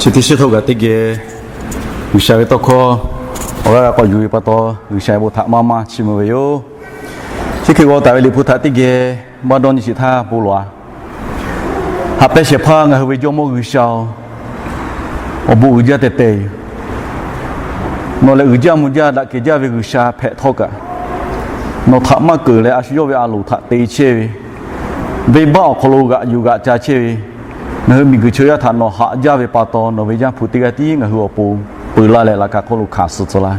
Teˇ shiˉ htawˇ kaꞈ teˇ geh G'uiˬsha ve tawˇ hkawˇ awˬ g'aˇ g'a k'awꞈ yuˬ ve pa taw, G'uiˬsha ve bon htaꞈ maˇ maˇ chiˇ mvuh ve yoˬ. Chi hk'e g'aw taˍ ve Liꞈ hpu htaꞈ teˇ geh maˇ dawˇ nyi sheˍ htaˇ bon lawˬ-a. Haꞈ pehnˇ shehˍ hpaˇ ngaˬ hui ve Jawˇmawˇ G'uiˬsha-oˬ, awˬ bon uiˍ jaˇ teh teh yoˬ. Nawˬ lehˬ uiˍ jaˇ mvuh jaˇ daꞈ kehˬ jaˇ ve G'uiˬsha hpehꞈ htawˇ kaꞈ, nawˬ htaꞈ maˇ keunˍ leh a shu yawˇ ve a loˍ htaꞈ te chehˇ ve, venˇbaˆ awˬ hk'aw lo g'aꞈ yuˬ g'aꞈ ca chehˇ ve, ngaˬ hui miˬguiˬ chaw yaˇ htaꞈ nawˬ haꞈ jaˇ ve pa taw, nawˬ ve Yaˇ hpu teˇ g'aˇ tiˉ ngaˬ hui awˬ pon peu laˇ leh laꞈ ka hk'oˆ lo hkanˍ suh tcuh laˇ.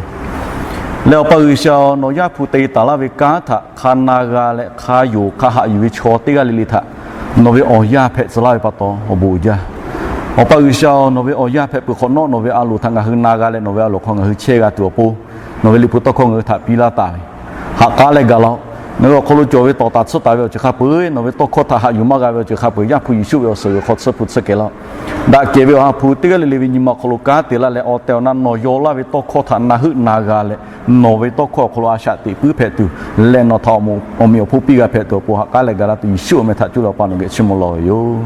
Leh Awˬ pa G'uiˬsha-oˬ, nawˬ Yaˇ hpu te taˍ laˇ ve kanˉ htaꞈ hk'a na g'a leh hk'a yonˍ hk'a haꞈ yuˬ ve chaw teˇ g'aˇ le le htaꞈ nawˬ ve awˬ yaˇ hpehꞈ tcuh laˇ ve pa taw awˬ bon uiˍ jaˇ. Awˬ pa G'uiˬsha-oˬ, nawˬ ve awˬ yaˇ hpehꞈ peuˬ hk'awꞈ nawˉ, nawˬ ve a loˍ htaꞈ ngaˬ hui na g'a leh nawˬ ve a loˍ hk'aw ngaˬ hui chehˇ g'a tuˬ awˬ pon, nawˬ ve Liꞈ hpu tawˇ hkawˇ ngaˬ hui htaꞈ piˇ laˇ taˍ ve, haꞈ k'aˉ leh gaˬ laˇ-oˆ. Nawˬ ve awˬ hk'aw lo cawˬ ve tawˍ taˍ tsuhˇ taˍ ve awˬ ceuˬ hk'a peu-eˬ, nawˬ ve tawˇ hkawˇ htaꞈ haꞈ yuˬ maˇ g'a ve awˬ ceuˬ hk'a peu-eˬ, Yaˇ hpu Yeˍsuˆ ve awˬ suhˍ g'uiˬ hk'aw tsuhˇ hpu tsuhˇ kehˬ laˇ-oˆ. Daꞈ kehˬ ve awˬ ha hpu teˇ g'aˇ le le ve nyi ma awˬ hk'aw lo kanˉ te laˇ leh, awˬ tehˬ awˬ na nawˬ yaw laˇ ve tawˇ hkawˇ htaꞈ na heuˆ na g'a leh, nawˬ ve tawˇ hkawˇ awˬ hk'aw lo a shaꞈ teꞈ puiˉ hpehꞈ tuˬ, leh nawˬ htaꞈ awˬ meꞈ awˬ hponˇ piˇ g'a hpehꞈ tuˬ awˬ pon haꞈ k'aˉ leh gaˬ laˇ tuˬ, Yeˍsuˆ awˬ meh htaꞈ cuˇ leh Awˬ pa nawˬ geh chiˇ mvuh lawˬ ve yoˬ.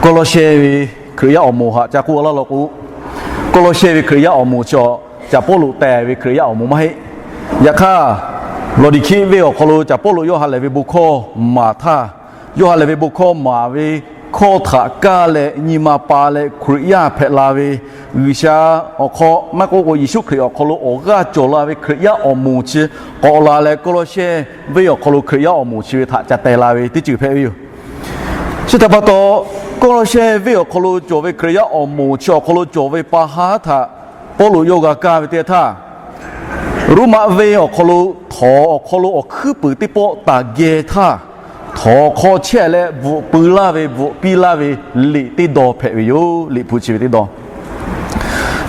Kawˇlawˇsehˇ ve Hkriꞈ yaˇ awˬ moˍ haꞈ ca k'oˆ laˇ law k'o, Kawˇlawˇsehˇ ve Hkriꞈ yaˇ awˬ moˍ chi Caˍ Pawˇluꞈ teh ve Hkriꞈ yaˇ awˬ moˍ maˇ heˆ. Yaꞈ hk'aˇ, Lawˍdiˍhkiˆ venˇ awˬ hk'aw lo Caˍ Pawˇluꞈ yawˇ ha lehˬ ve bon hkawˇ maˍ htaˇ, yawˇ ha lehˬ ve bon hkawˇ maˍ ve hkawˇ htaꞈ kaˇ leh nyi ma pa leh Hkriꞈ yaˇ hpehꞈ la ve, G'uiˬsha awˬ hk'aw maˇ k'oˆ k'o, Yeˍsuˆ Hkriꞈ awˬ hk'aw lo awˬ g'aˇ cawˬ la ve Hkriꞈ yaˇ awˬ moˍ chi k'awꞈ la leh, Kawˇlawˇsehˇ venˇ awˬ hk'aw lo Hkriꞈ yaˇ awˬ moˍ chi ve htaꞈ ca teh la ve teˇ ceuˬ hpehꞈ ve yoˬ. Chi htaꞈ pa taw, Kawˇlawˇsehˇ venˇ awˬ hk'aw lo cawˬ ve Hkriꞈ yaˇ awˬ moˍ chi awˬ hk'aw lo cawˬ ve pa haˉ htaꞈ Pawˇluꞈ yawˇ g'a kaˇ ve teˇ htaˇ, Roˉmaꞈ venˇ awˬ hk'aw lo htawnˍ awˬ hk'aw lo awˬ hkuiˉ puiˍ teˇ pawˆ taˍ geh htaˇ, htawnˍ hk'aw chehˇ leh bvuhꞈ pui laˇ ve, bvuhꞈ piˇ laˇ ve liꞈ teˇ dawˇ hpehꞈ ve yoˬ. Liꞈ hpu chi ve teˇ dawˇ,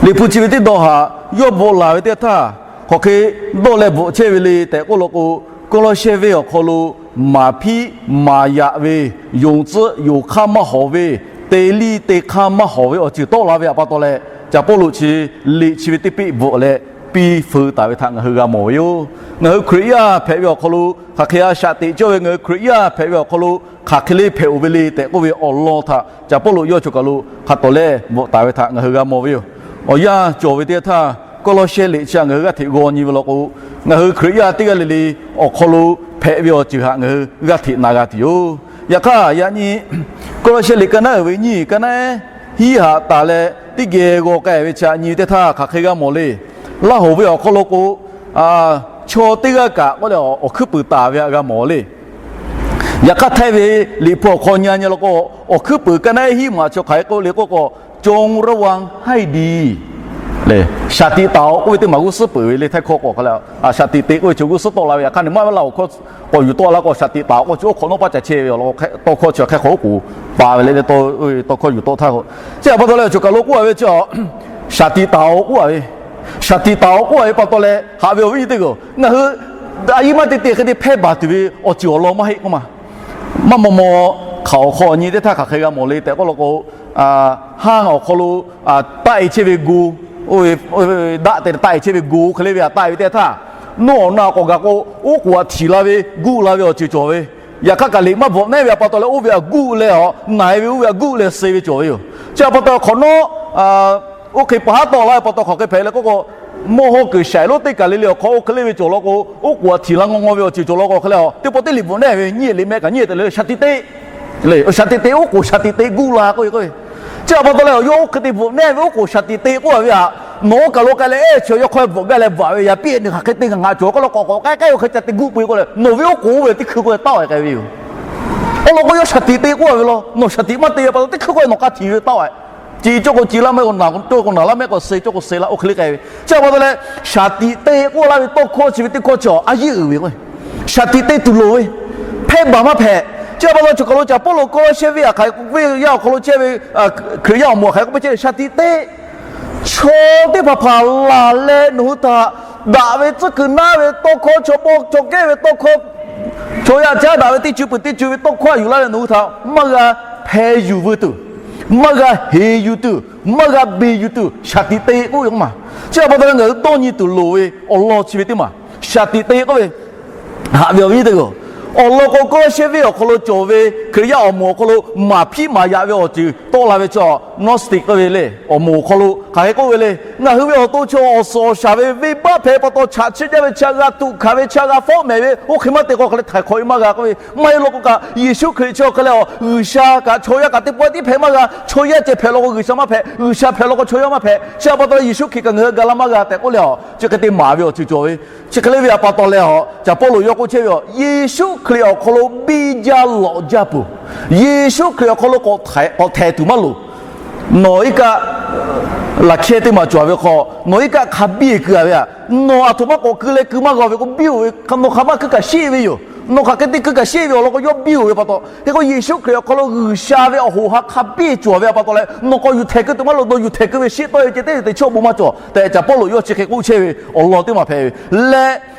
Liꞈ hpu chi ve teˇ dawˇ haꞈ yawˇ bvuhꞈ laˬ ve teˇ htaˇ, hk'aˬ hk'e dawˇ leh bvuhꞈ chehˇ ve le tehꞈ k'oˆ law k'o, Kawˇlawˇsehˇ venˇ awˬ hk'aw lo maˍ hpiˆ maˍ yaꞈ ve, yonˍ tcuhˆ yonˍ hk'aˇ maˇ hawˍ ve, te liˇ te hk'aˇ maˇ hawˍ ve awˬ ceuˬ tawˆ la ve htaꞈ pa taw leh, Caˍ Pawˇluꞈ chi liꞈ chi ve teˇ peˆ bvuhꞈ leh piˇ feu taˍ ve htaꞈ ngaˬ hui g'a mawˬ ve yoˬ. Ngaˬ hui Hkriꞈ yaˇ hpehꞈ ve awˬ hk'aw lo hk'aˬ hk'e a shaꞈ teꞈ cawˇ ve, ngaˬ hui Hkriꞈ yaˇ hpehꞈ ve awˬ hk'aw lo hk'aˬ hk'e le hpehꞈ oˬ ve le tehꞈ k'oˆ ve awˬ lawn htaꞈ Caˍ Pawˇluꞈ yawˇ choˬ kaˬ lo hk'a tawˍ leh bvuhꞈ taˍ ve htaꞈ ngaˬ hui g'a mawˬ ve yoˬ. Awˬ yanˇ cawˬ ve teˇ htaˇ, Kawˇlawˇsehˇ liꞈ chi htaꞈ ngaˬ hui g'aˇ hteꞈ g'aw nyi ve law k'o, ngaˬ hui Hkriꞈ yaˇ teˇ g'aˇ le le awˬ hk'aw lo hpehꞈ ve awˬ ceuˬ htaꞈ ngaˬ hui g'aˇ hteꞈ na g'a tuˬ yoˬ. Yaꞈ hk'aˇ, yaꞈ nyi Kawˇlawˇsehˇ liꞈ ka naˉ uiˍ ve nyiˇ ka naˉ hiˉ haꞈ taˍ leh teˇ geh g'aw k'ai ve chi htaꞈ nyi ve teˇ htaˇ, hk'aˬ hk'e g'a mawˬ le. Laˇ hoˍ ve awˬ hk'aw lo k'o, chaw teˇ g'aˇ kaꞈ k'oˆ leh awˬ hkuiˉ puiˍ taˍ ve htaꞈ g'a mawˬ le. Yaꞈ hk'aˇ, htaiˇ ve Liꞈ hpu awˬ hk'aw nyi nyi law k'o, awˬ hkuiˉ puiˍ ka naˉ hiˉ maˬ chi hk'aˬ hk'e k'oˆ le k'oˆ k'o, จงระวังให้ดี le, shaˍ tiꞈ taˍ-oꞈ k'oˆ ve teˇ maˬ g'uˇ suhˉ peuˬ ve le. Htaiˇ hkawˇ k'o hk'a le, shaˍ tiꞈ te k'oˆ ve chi g'uˇ suhˉ tawˆ la ve. Yaꞈ hk'aˇ, nawˬ maˇ ve Laˇ hoˍ hkawˇ k'awꞈ yuˬ tawˆ la k'o, shaˍ tiꞈ taˍ-oꞈ k'oˆ chi oˇ hk'awꞈ nawˉ paˇ ca chehˇ ve awˬ lawn, tawˇ hkawˇ chi hk'e hk'awꞈ oˉ k'oˍ pa ve le le, tawˇ hkawˇ yuˬ tawˆ htaˇ k'o, chi htaꞈ pa taw leh awˬ ceuˬ kaˬ lo k'oˆ a ve chi, shaˍ tiꞈ taˍ-oꞈ k'oˆ a ve, shaˍ tiꞈ taˍ-oꞈ k'oˆ a ve pa taw leh, haꞈ ve awˬ viˉ nyi teˇ hpaˍ-oˬ, ngaˬ hui a yehˬ maˇ te te hk'e te hpehˇ baˬ tuˬ ve awˬ ceuˬ awˬ lawn maˇ heˆ k'oˆ ma. Maˇ maw maw hk'aˬ awˬ hk'aw nyi teˇ htaˇ hk'aˬ hk'e g'a mawˬ le tehꞈ k'oˆ law k'o, haˇ awˬ hk'aw lo taˆ-e chehˇ ve go, daˆ te taˆ-e chehˇ ve go hk'e le ve htaꞈ taˆ-e ve teˇ htaˇ, nawˬ awˬ na k'awꞈ gaˬ k'o, oˉ k'oˍ htaꞈ htiˍ la ve, guˆ la ve awˬ ceuˬ cawˬ ve. Yaꞈ hk'aˇ, kaꞈ liꞈ maˇ bvuhꞈ nehˉ ve htaꞈ pa taw leh, oˇ ve htaꞈ guˆ leh, nawˬ-e ve oˇ ve htaꞈ guˆ leh suh ve cawˬ ve yoˬ. Chi htaꞈ pa taw hk'awꞈ nawˉ oˇ hk'e pa haˉ tawˆ la ve pa taw hk'aˬ hk'e hpehꞈ le k'oˆ k'o, mawˇ hawˇ kuiˬ shaiˍ lonˉ teˇ kaˬ le le awˬ hk'aw oˇ hk'e le ve cawˬ law k'o, oˉ k'oˍ htaꞈ htiˍ la ngaw ngaw ve awˬ ceuˬ cawˬ law k'o hk'e le, teˇ pawˆ teˇ liꞈ bvuhꞈ nehˉ ve nyiˇ ehˍ liꞈ mehˆ kaꞈ nyiˇ ehˍ te le shaˍ tiꞈ te le, shaˍ tiꞈ te, oˉ k'oˍ shaˍ tiꞈ te guˆ la k'oˆ ve k'o, chi htaꞈ pa taw leh awˬ yawˇ oˇ hk'e te bvuhꞈ nehˉ ve oˉ k'oˍ shaˍ tiꞈ te k'oˆ a ve htaꞈ nawˬ oˇ kaˬ lo k'ai leh ehˉ chi yawˇ hk'aw bvuhꞈ gaˇ leh bvuhꞈ ve yaꞈ piˇ ni hk'aˬ hk'e te ngaˬ ngaˬ cawˬ k'oˆ law k'awꞈ k'awꞈ k'ai k'ai oˇ hk'e ca te guˆ peuˬ k'o leh, nawˬ ve oˉ k'oˍ oˇ ve teˇ hkui k'oˆ leh taˆ-e k'ai ve yoˬ. Awˬ lawn k'o, yawˇ shaˍ tiꞈ te k'oˆ a ve law, nawˬ shaˍ tiꞈ maˇ te ve pa taw teˇ hkui k'oˆ leh nawˬ k'a htiˍ ve taˆ-e. Ci cawˇ k'o ci laˇ mehˆ k'o naˬ, cawˇ k'o naˬ laˇ mehˆ k'o suh, cawˇ k'o suh laˇ, oˇ hk'e le k'ai ve. Chi htaꞈ pa taw leh, shaˍ tiꞈ te k'oˆ laˇ ve tawˇ hkawˇ chi ve teˇ hkawˇ chi a yehˉ uiˍ ve k'o, shaˍ tiꞈ te tuˬ loˍ ve, hpehˇ baˬ maˇ hpehꞈ. Chi htaꞈ pa taw, choˬ kaˬ lo Caˍ Pawˇluꞈ Kawˇlawˇsehˇ venˇ htaꞈ hk'aˬ hk'e k'oˆ ve, yaˇ awˬ hk'aw lo chehˇ ve Hkriꞈ yaˇ awˬ moˍ hk'aˬ hk'e k'oˆ ve, shaˍ tiꞈ te. Chaw teˇ hpaˍ hpaˍ laˬ leh nawˬ hui htaꞈ daꞈ ve tcuhˉ kuiˬ naˉ ve tawˇ hkawˇ, chaw paw chaw kehˉ ve tawˇ hkawˇ, chaw yaˇ caˉ daꞈ ve teˇ ceuˬ peuˬ teˇ ceuˬ ve tawˇ hkawˇ htaꞈ yuˬ laˇ leh nawˬ hui htaꞈ maˇ g'a hpeh yuˬ veu tuˬ, maˇ g'a heˍ yuˬ tuˬ, maˇ g'a beˬ yuˬ tuˬ shaˍ tiꞈ te k'oˆ ve k'oˆ ma. Chi htaꞈ pa taw leh ngaˬ hui dawˇ nyi tuˬ loˍ ve awˬ lawn chi ve teˇ maˬ shaˍ tiꞈ te k'oˆ ve, haꞈ ve awˬ viˉ teˇ hpaˍ-oˬ, Awˬ lawn k'o, Kawˇlaˇshehˇ venˇ awˬ hk'aw lo cawˬ ve Hkriꞈ yaˇ awˬ moˍ awˬ hk'aw lo maˍ hpiˆ maˍ yaꞈ ve awˬ ceuˬ tawˆ la ve chaw, Gnostic k'oˆ ve le, awˬ moˍ awˬ hk'aw lo hk'aˬ hk'e k'oˆ ve le, ngaˬ hui ve awˬ to chaw awˬ suhˍ awˬ shaˍ ve venˇbaˆ hpehꞈ pa taw, chaꞈ chiˇ jaˇ ve, chi htaꞈ g'a tuꞈ hkanˍ ve, chi htaꞈ g'a fawˉ mehˍ ve, oˇ hk'e maˇ te k'o hk'aˬ leh htaiˍ hk'awꞈ e maˇ g'a k'oˆ ve. Maˇ heˆ law k'o kaꞈ, Yeˍsuˆ Hkriꞈ chi awˬ hk'e leh a, G'uiˬsha kaꞈ chaw yaˇ kaꞈ teˇ pawehˇ tiˉ hpehꞈ maˇ g'a. Chaw yaˇ ceh hpehꞈ law k'o G'uiˬsha maˇ hpehꞈ, G'uiˬsha hpehꞈ law k'o chaw yaˇ maˇ hpehꞈ. Chi htaꞈ pa taw leh Yeˍsuˆ Hkriꞈ kaꞈ ngaˬ hui g'a la maˇ g'a tehꞈ k'oˆ leh a, chi hk'e te maˍ ve awˬ ceuˬ cawˬ ve. Chi hk'e le ve htaꞈ pa taw leh a, Caˍ Pawˇluꞈ yawˇ k'oˆ chehˇ ve a, Yeˍsuˆ Hkriꞈ awˬ hk'aw lo biˇ jaˇ lawꞈ jaˇ peuˬ. Yeˍsuˆ Hkriꞈ awˬ hk'aw lo k'awꞈ htaiˍ tuˬ maˇ loˍ. Nawˬ iˉ kaˆ laꞈ hkehˇ teˇ maˬ cawˬ ve hk'aw, nawˬ iˉ kaˆ hk'a biˇ keu a ve a, nawˬ aˬ htoꞈ ma k'awꞈ keu leh keu maˇ g'a ve k'o, biˇ oˬ ve, nawˬ hk'aˬ ma keu kaꞈ sheˆ ve yoˬ. Nawˬ hk'aˬ hk'e te keu kaꞈ sheˆ ve awˬ lawn k'o, yawˇ biˇ oˬ ve pa taw. Hk'e k'o, Yeˍsuˆ Hkriꞈ awˬ hk'aw lo G'uiˬsha ve awˬ hoꞈ ha hk'a biˇ cawˬ ve pa taw leh, nawˬ k'awꞈ yuˬ htehˍ keu tuˬ maˇ loˍ. Nawˬ yuˬ htehˍ keu ve sheˆ tawˆ e ceh teˇ ceuˬ te chaw bon maˇ cawˬ tehꞈ, Caˍ Pawˇluꞈ yawˇ chi hk'e k'oˆ chehˇ ve awˬ lawn teˇ maˬ hpehꞈ ve leh,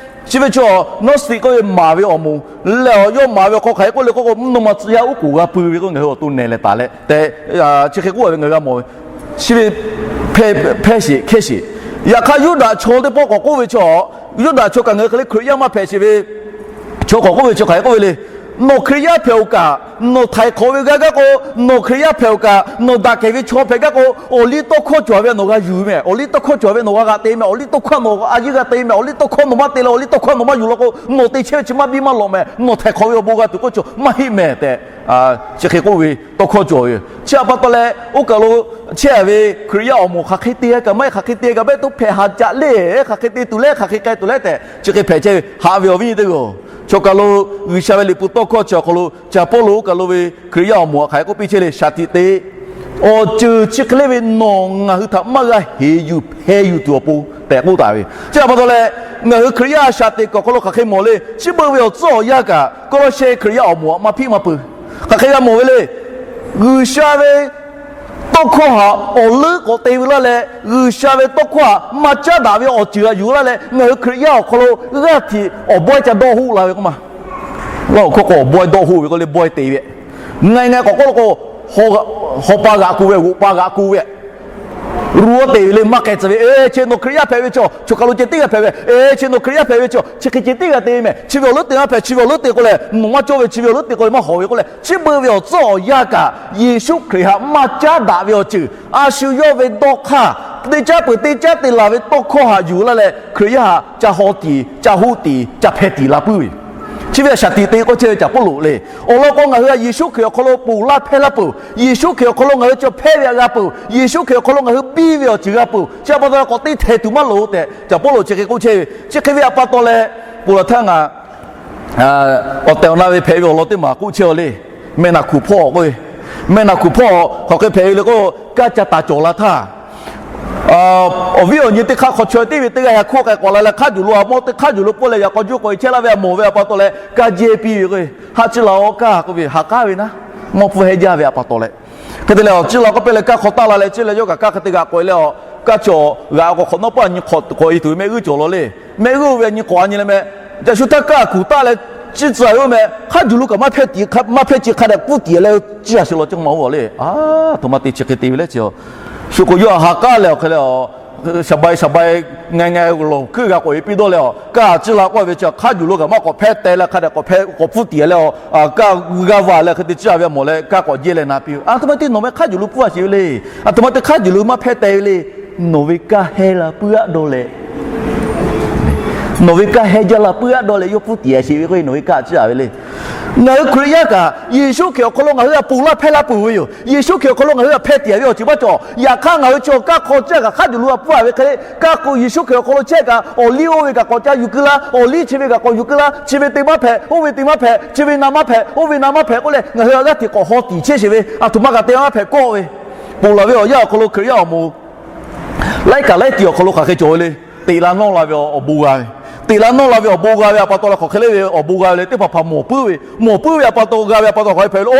chi ve chaw Gnostic k'oˆ ve maˍ ve awˬ moˍ leh a, yawˇ maˍ ve awˬ hk'aw hk'aˬ hk'e k'oˆ le k'oˆ k'o, mvuhˇ naw ma tcuh yaˇ uˉ k'oˍ g'a pui ve k'o, ngaˬ hui awˬ to nehˬ leh taˍ leh tehꞈ, chi hk'e k'oˆ ve ngaˬ hui g'a mawˬ ve. Chi ve hpehˇ sheˍ hkehˇ sheˍ. Yaꞈ hk'aˇ, Yuˇdaꞈ chaw teˇ pawˆ k'awꞈ k'oˆ ve chaw, Yuˇdaꞈ chaw kaꞈ ngaˬ hui hk'e le Hkriꞈ yaˇ maˇ hpehꞈ sheˍ ve chaw k'awꞈ k'oˆ ve chi hk'aˬ hk'e k'oˆ ve le. Nawˬ Hkriꞈ yaˇ hpehꞈ oˬ kaꞈ, nawˬ htaiˍ hk'awꞈ ve g'a gaˇ k'o, nawˬ Hkriꞈ yaˇ hpehꞈ oˬ kaꞈ, nawˬ daꞈ kehˬ ve chaw hpehꞈ gaˇ k'o, awˬ liˇ tawˇ hkawˇ cawˬ ve nawˬ g'a yuˬ mehˍ. Awˬ liˇ tawˇ hkawˇ cawˬ ve nawˬ g'a g'aꞈ te mehˍ. Awˬ liˇ tawˇ hkawˇ nawˬ a yeˇ g'a te mehˍ. Awˬ liˇ tawˇ hkawˇ nawˬ maˇ te leh awˬ liˇ tawˇ hkawˇ nawˬ maˇ yuˬ law k'o, nawˬ te chehˇ ve chi maˇ biˇ maˇ lawꞈ mehˍ. Nawˬ htaiˍ hk'awꞈ ve awˬ bon g'a tuˬ k'oˆ chaw maˇ heˆ mehˍ tehꞈ, chi hk'e k'oˆ ve tawˇ hkawˇ cawˬ ve yoˬ. Chi htaꞈ pa taw leh, oˇ kaˬ lo chehˇ a ve Hkriꞈ yaˇ awˬ moˍ hk'aˬ hk'e te kaꞈ maˇ heˆ, hk'aˬ hk'e te kaꞈ maˇ heˆ, to hpehꞈ haˍ caꞈ le, hk'aˬ hk'e te tuˬ leh hk'aˬ hk'e k'ai tuˬ leh tehꞈ chi hk'e hpehꞈ chehˇ ve haꞈ ve awˬ viˉ nyi teˇ g'aˇ-oˬ. Chaw kaˬ lo G'uiˬsha ve liꞈ hpu tawˇ hkawˇ chi awˬ hk'aw lo Caˍ Pawˇluꞈ oˇ kaˬ lo ve Hkriꞈ yaˇ awˬ moˍ hk'aˬ hk'e k'oˆ piˇ chehˇ le, shaˍ tiꞈ te awˬ ceuˬ chi hk'e le ve nawˬ ngaˬ hui htaꞈ maˇ g'a heˍ yuˬ hpeh yuˬ tuˬ awˬ pon tehꞈ k'oˆ taˍ ve. Chi htaꞈ pa taw leh, ngaˬ hui Hkriꞈ yaˇ shaˍ tiꞈ kuiˬ awˬ hk'aw lo hk'aˬ hk'e mawˬ le, chi beuꞈ ve awˬ tcuhˉ awˬ yanˇ kaꞈ Kawˇlaˇshehˇ Hkriꞈ yaˇ awˬ moˍ htaꞈ maˇ hpiˆ maˇ peu. Hk'aˬ hk'e g'a mawˬ ve le. G'uiˬsha ve tawˇ hkawˇ htaꞈ awˬ leuˉ k'awꞈ te ve laˇ leh, G'uiˬsha ve tawˇ hkawˇ htaꞈ maˇ caˉ daꞈ ve awˬ ceuˬ htaꞈ yuˬ laˇ leh, ngaˬ hui Hkriꞈ yaˇ awˬ hk'aw lo g'aˇ htiꞈ awˬ bawehˇ ca dawˇ hoˆ la ve k'oˆ ma. Laˇ awˬ hkawˇ k'o awˬ bawehˇ dawˇ hoˆ ve k'oˆ le, bawehˇ te ve. Ngaˬ ngaˬ k'awꞈ k'oˆ lo k'o, hawˬ pa g'aꞈ ku ve, g'oꞈ pa g'aꞈ ku ve, ru aˉ te ve le, maˇ k'ai tcuh ve. Eˬ, chi nawˬ Hkriꞈ yaˇ hpehꞈ ve chaw, choˬ kaˬ lo ceh tiˉ g'a hpehꞈ ve. Eˬ, chi nawˬ Hkriꞈ yaˇ hpehꞈ ve chaw, chi hk'e ceh tiˉ g'a te mehˍ. Chi ve awˬ leuˉ te maˇ hpehꞈ, chi ve awˬ leuˉ te k'o lehˬ nawˬ maˇ cawˇ ve, chi ve awˬ leuˉ te k'o lehˬ maˇ hawˍ ve k'oˆ leh, chi beuꞈ ve awˬ tcuhˉ awˬ yanˇ kaꞈ Yeˍsuˆ Hkriꞈ htaꞈ maˇ caˉ daꞈ ve awˬ ceuˬ, a shu yawˇ ve dawˇ hk'aˇ teˇ caˉ peuˬ teˇ caˉ te laˬ ve tawˇ hkawˇ htaꞈ yuˬ laˇ leh Hkriꞈ yaˇ htaꞈ ca haw tiˍ, ca hoˆ tiˍ, ca hpeh tiˍ la puiˉ ve. Chi ve shaˍ tiꞈ te k'oˆ chehˇ ve Caˍ Pawˇluꞈ le. Awˬ lawn k'o, ngaˬ hui a Yeˍsuˆ Hkriꞈ awˬ hk'aw lo ponˬ laˇ hpehˇ laˇ peuˬ. Yeˍsuˆ Hkriꞈ awˬ hk'aw lo ngaˬ hui chaw hpehˇ ve htaꞈ g'a peuˬ. Yeˍsuˆ Hkriꞈ awˬ hk'aw lo ngaˬ hui biˇ ve awˬ ceuˬ g'a peuˬ. Chi htaꞈ pa taw leh k'awꞈ teˇ htehˍ tuˬ maˇ loˍ tehꞈ Caˍ Pawˇluꞈ chi hk'e k'oˆ chehˇ ve. Chi hk'e ve htaꞈ pa taw leh, ponˬ laˬ htaˇ ngaˬ awˬ tehˬ awˬ na ve hpehꞈ ve awˬ lawn teˇ maˬ k'oˆ chehˇ a le. Mehˆ naˬ hkuˬ hpawˇ k'oˆ ve, mehˆ naˬ hkuˬ hpawˇ hk'aˬ hk'e hpehꞈ ve le k'o, kaˇ ca taˍ cawˬ la htaˇ, awˬ viˉ awˬ nyi teˇ hk'aˇ hk'aw chaweh teˇ ve teˇ g'aˇ ha hk'oˆ k'ai k'awꞈ la leh hk'aˇ juˬ lo a mawˇ teˇ hk'aˇ juˬ lo pawˆ leh yaꞈ k'aw juˇ k'awꞈ e chehˇ laˇ ve a mawˬ ve htaꞈ pa taw leh, kaˇ jehˇ piˇ ve k'o, haˆ ciˇ la-o kaˇ k'oˆ ve, ha k'aˉ ve naˉ, mawˇ hpfuhˇ heh jaˇ ve htaꞈ pa taw leh, hk'e te leh awˬ ciˇ la k'oˆ pehˇ leh kaˇ hk'aw taˆ la leh, ciˇ leh yawˇ kaꞈ kaˇ hk'e te g'aꞈ k'awꞈ e leh a, kaˇ cawˬ g'aꞈ k'awꞈ hk'awꞈ nawˉ paˆ nyi hk'awꞈ k'awꞈ e tuˬ ve mehˆ g'uˇ cawˬ law le. Mehˆ g'uˇ ve a nyi k'awꞈ a nyi leh meh, yaꞈ shu htaˇ kaˇ kuˬ taˆ leh ciˇ tcuh ve oˇ meh, hk'aˇ juˬ lo kaꞈ maˇ hpehˇ tiˍ, maˇ hpehˇ ce hk'a dehꞈ pfuhˇ tiˍ leh ciˇ a shu law ceh ma oˇ le. A htoꞈ ma te chi hk'e te ve le ce. Shu k'o yawˇ a ha k'aˉ leh awˬ hk'e leh a, shaˍ bai shaˍ bai ngaˬ ngaˬ lawˬ hkuiˉ g'a k'awꞈ e piˇ dawˇ leh a, kaˇ ciˇ la k'oˆ ve chi hk'aˇ juˬ lo kaꞈ maˇ k'awꞈ hpehˇ teh leh hk'a dehꞈ k'awꞈ hpehˇ k'awꞈ pfuhˇ tiˍ leh a, kaˇ g'a va leh hk'e te ciˇ a ve a mawˬ leh kaˇ k'awꞈ jehˇ leh na piˇ ve. A htoꞈ ma te nawˬ meh hk'aˇ juˬ lo pfuhˇ a sheˍ ve le. A htoꞈ ma te hk'aˇ juˬ lo maˇ hpehˇ teh ve le. Nawˬ ve kaˇ heh la puiˉ aˆ dawˇ leh, nawˬ ve kaˇ heh jaˇ la puiˉ aˆ dawˇ leh yawˇ pfuhˇ tiˍ a sheˍ ve k'o, nawˬ ve kaˇ ciˇ a ve le. Ngaˬ hui Hkriꞈ yaˇ kaꞈ Yeˍsuˆ Hkriꞈ awˬ hk'aw lo ngaˬ hui htaꞈ ponˬ laˇ hpehˇ laˇ peuˬ ve yoˬ. Yeˍsuˆ Hkriꞈ awˬ hk'aw lo ngaˬ hui htaꞈ hpehˇ tiˍ ve awˬ ceuˬ maˇ cawˬ. Yaꞈ hk'aˇ ngaˬ hui chaw kaˇ hk'aw ciˇ kaꞈ hk'aˇ juˬ lo htaꞈ pfuhˇ a ve hk'e le, kaˇ k'o Yeˍsuˆ Hkriꞈ awˬ hk'aw lo chehˇ kaꞈ awˬ liˇ oˇ ve kaꞈ k'awꞈ ca yuˬ keu laˇ, awˬ liˇ chi ve kaꞈ k'awꞈ yuˬ keu laˇ, chi ve te maˇ hpehꞈ, oˇ ve te maˇ hpehꞈ, chi ve na maˇ hpehꞈ, oˇ ve na maˇ hpehꞈ k'oˆ leh ngaˬ hui a g'aˇ hteꞈ k'awꞈ haw tiˍ chehˇ sheˍ ve, a htoꞈ ma kaꞈ te maˇ hpehꞈ kawˆ ve. Ponˬ laˬ ve awˬ yanˇ awˬ hk'aw lo Hkriꞈ yaˇ awˬ moˍ laiˉ kaꞈ laiˉ tiꞈ awˬ hk'aw lo hk'aˬ hk'e cawˬ ve le. Teꞈ la nawˇ la ve awˬ bon g'a ve, teꞈ la nawˇ la ve awˬ bon g'a ve a pa taw leh hk'aˬ hk'e le ve awˬ bon g'a ve le teˇ hpaˍ hpaˍ mawˬ puiˉ ve, mawˬ puiˉ ve a pa taw g'a ve a pa taw hk'aˬ hk'e hpehꞈ ve le.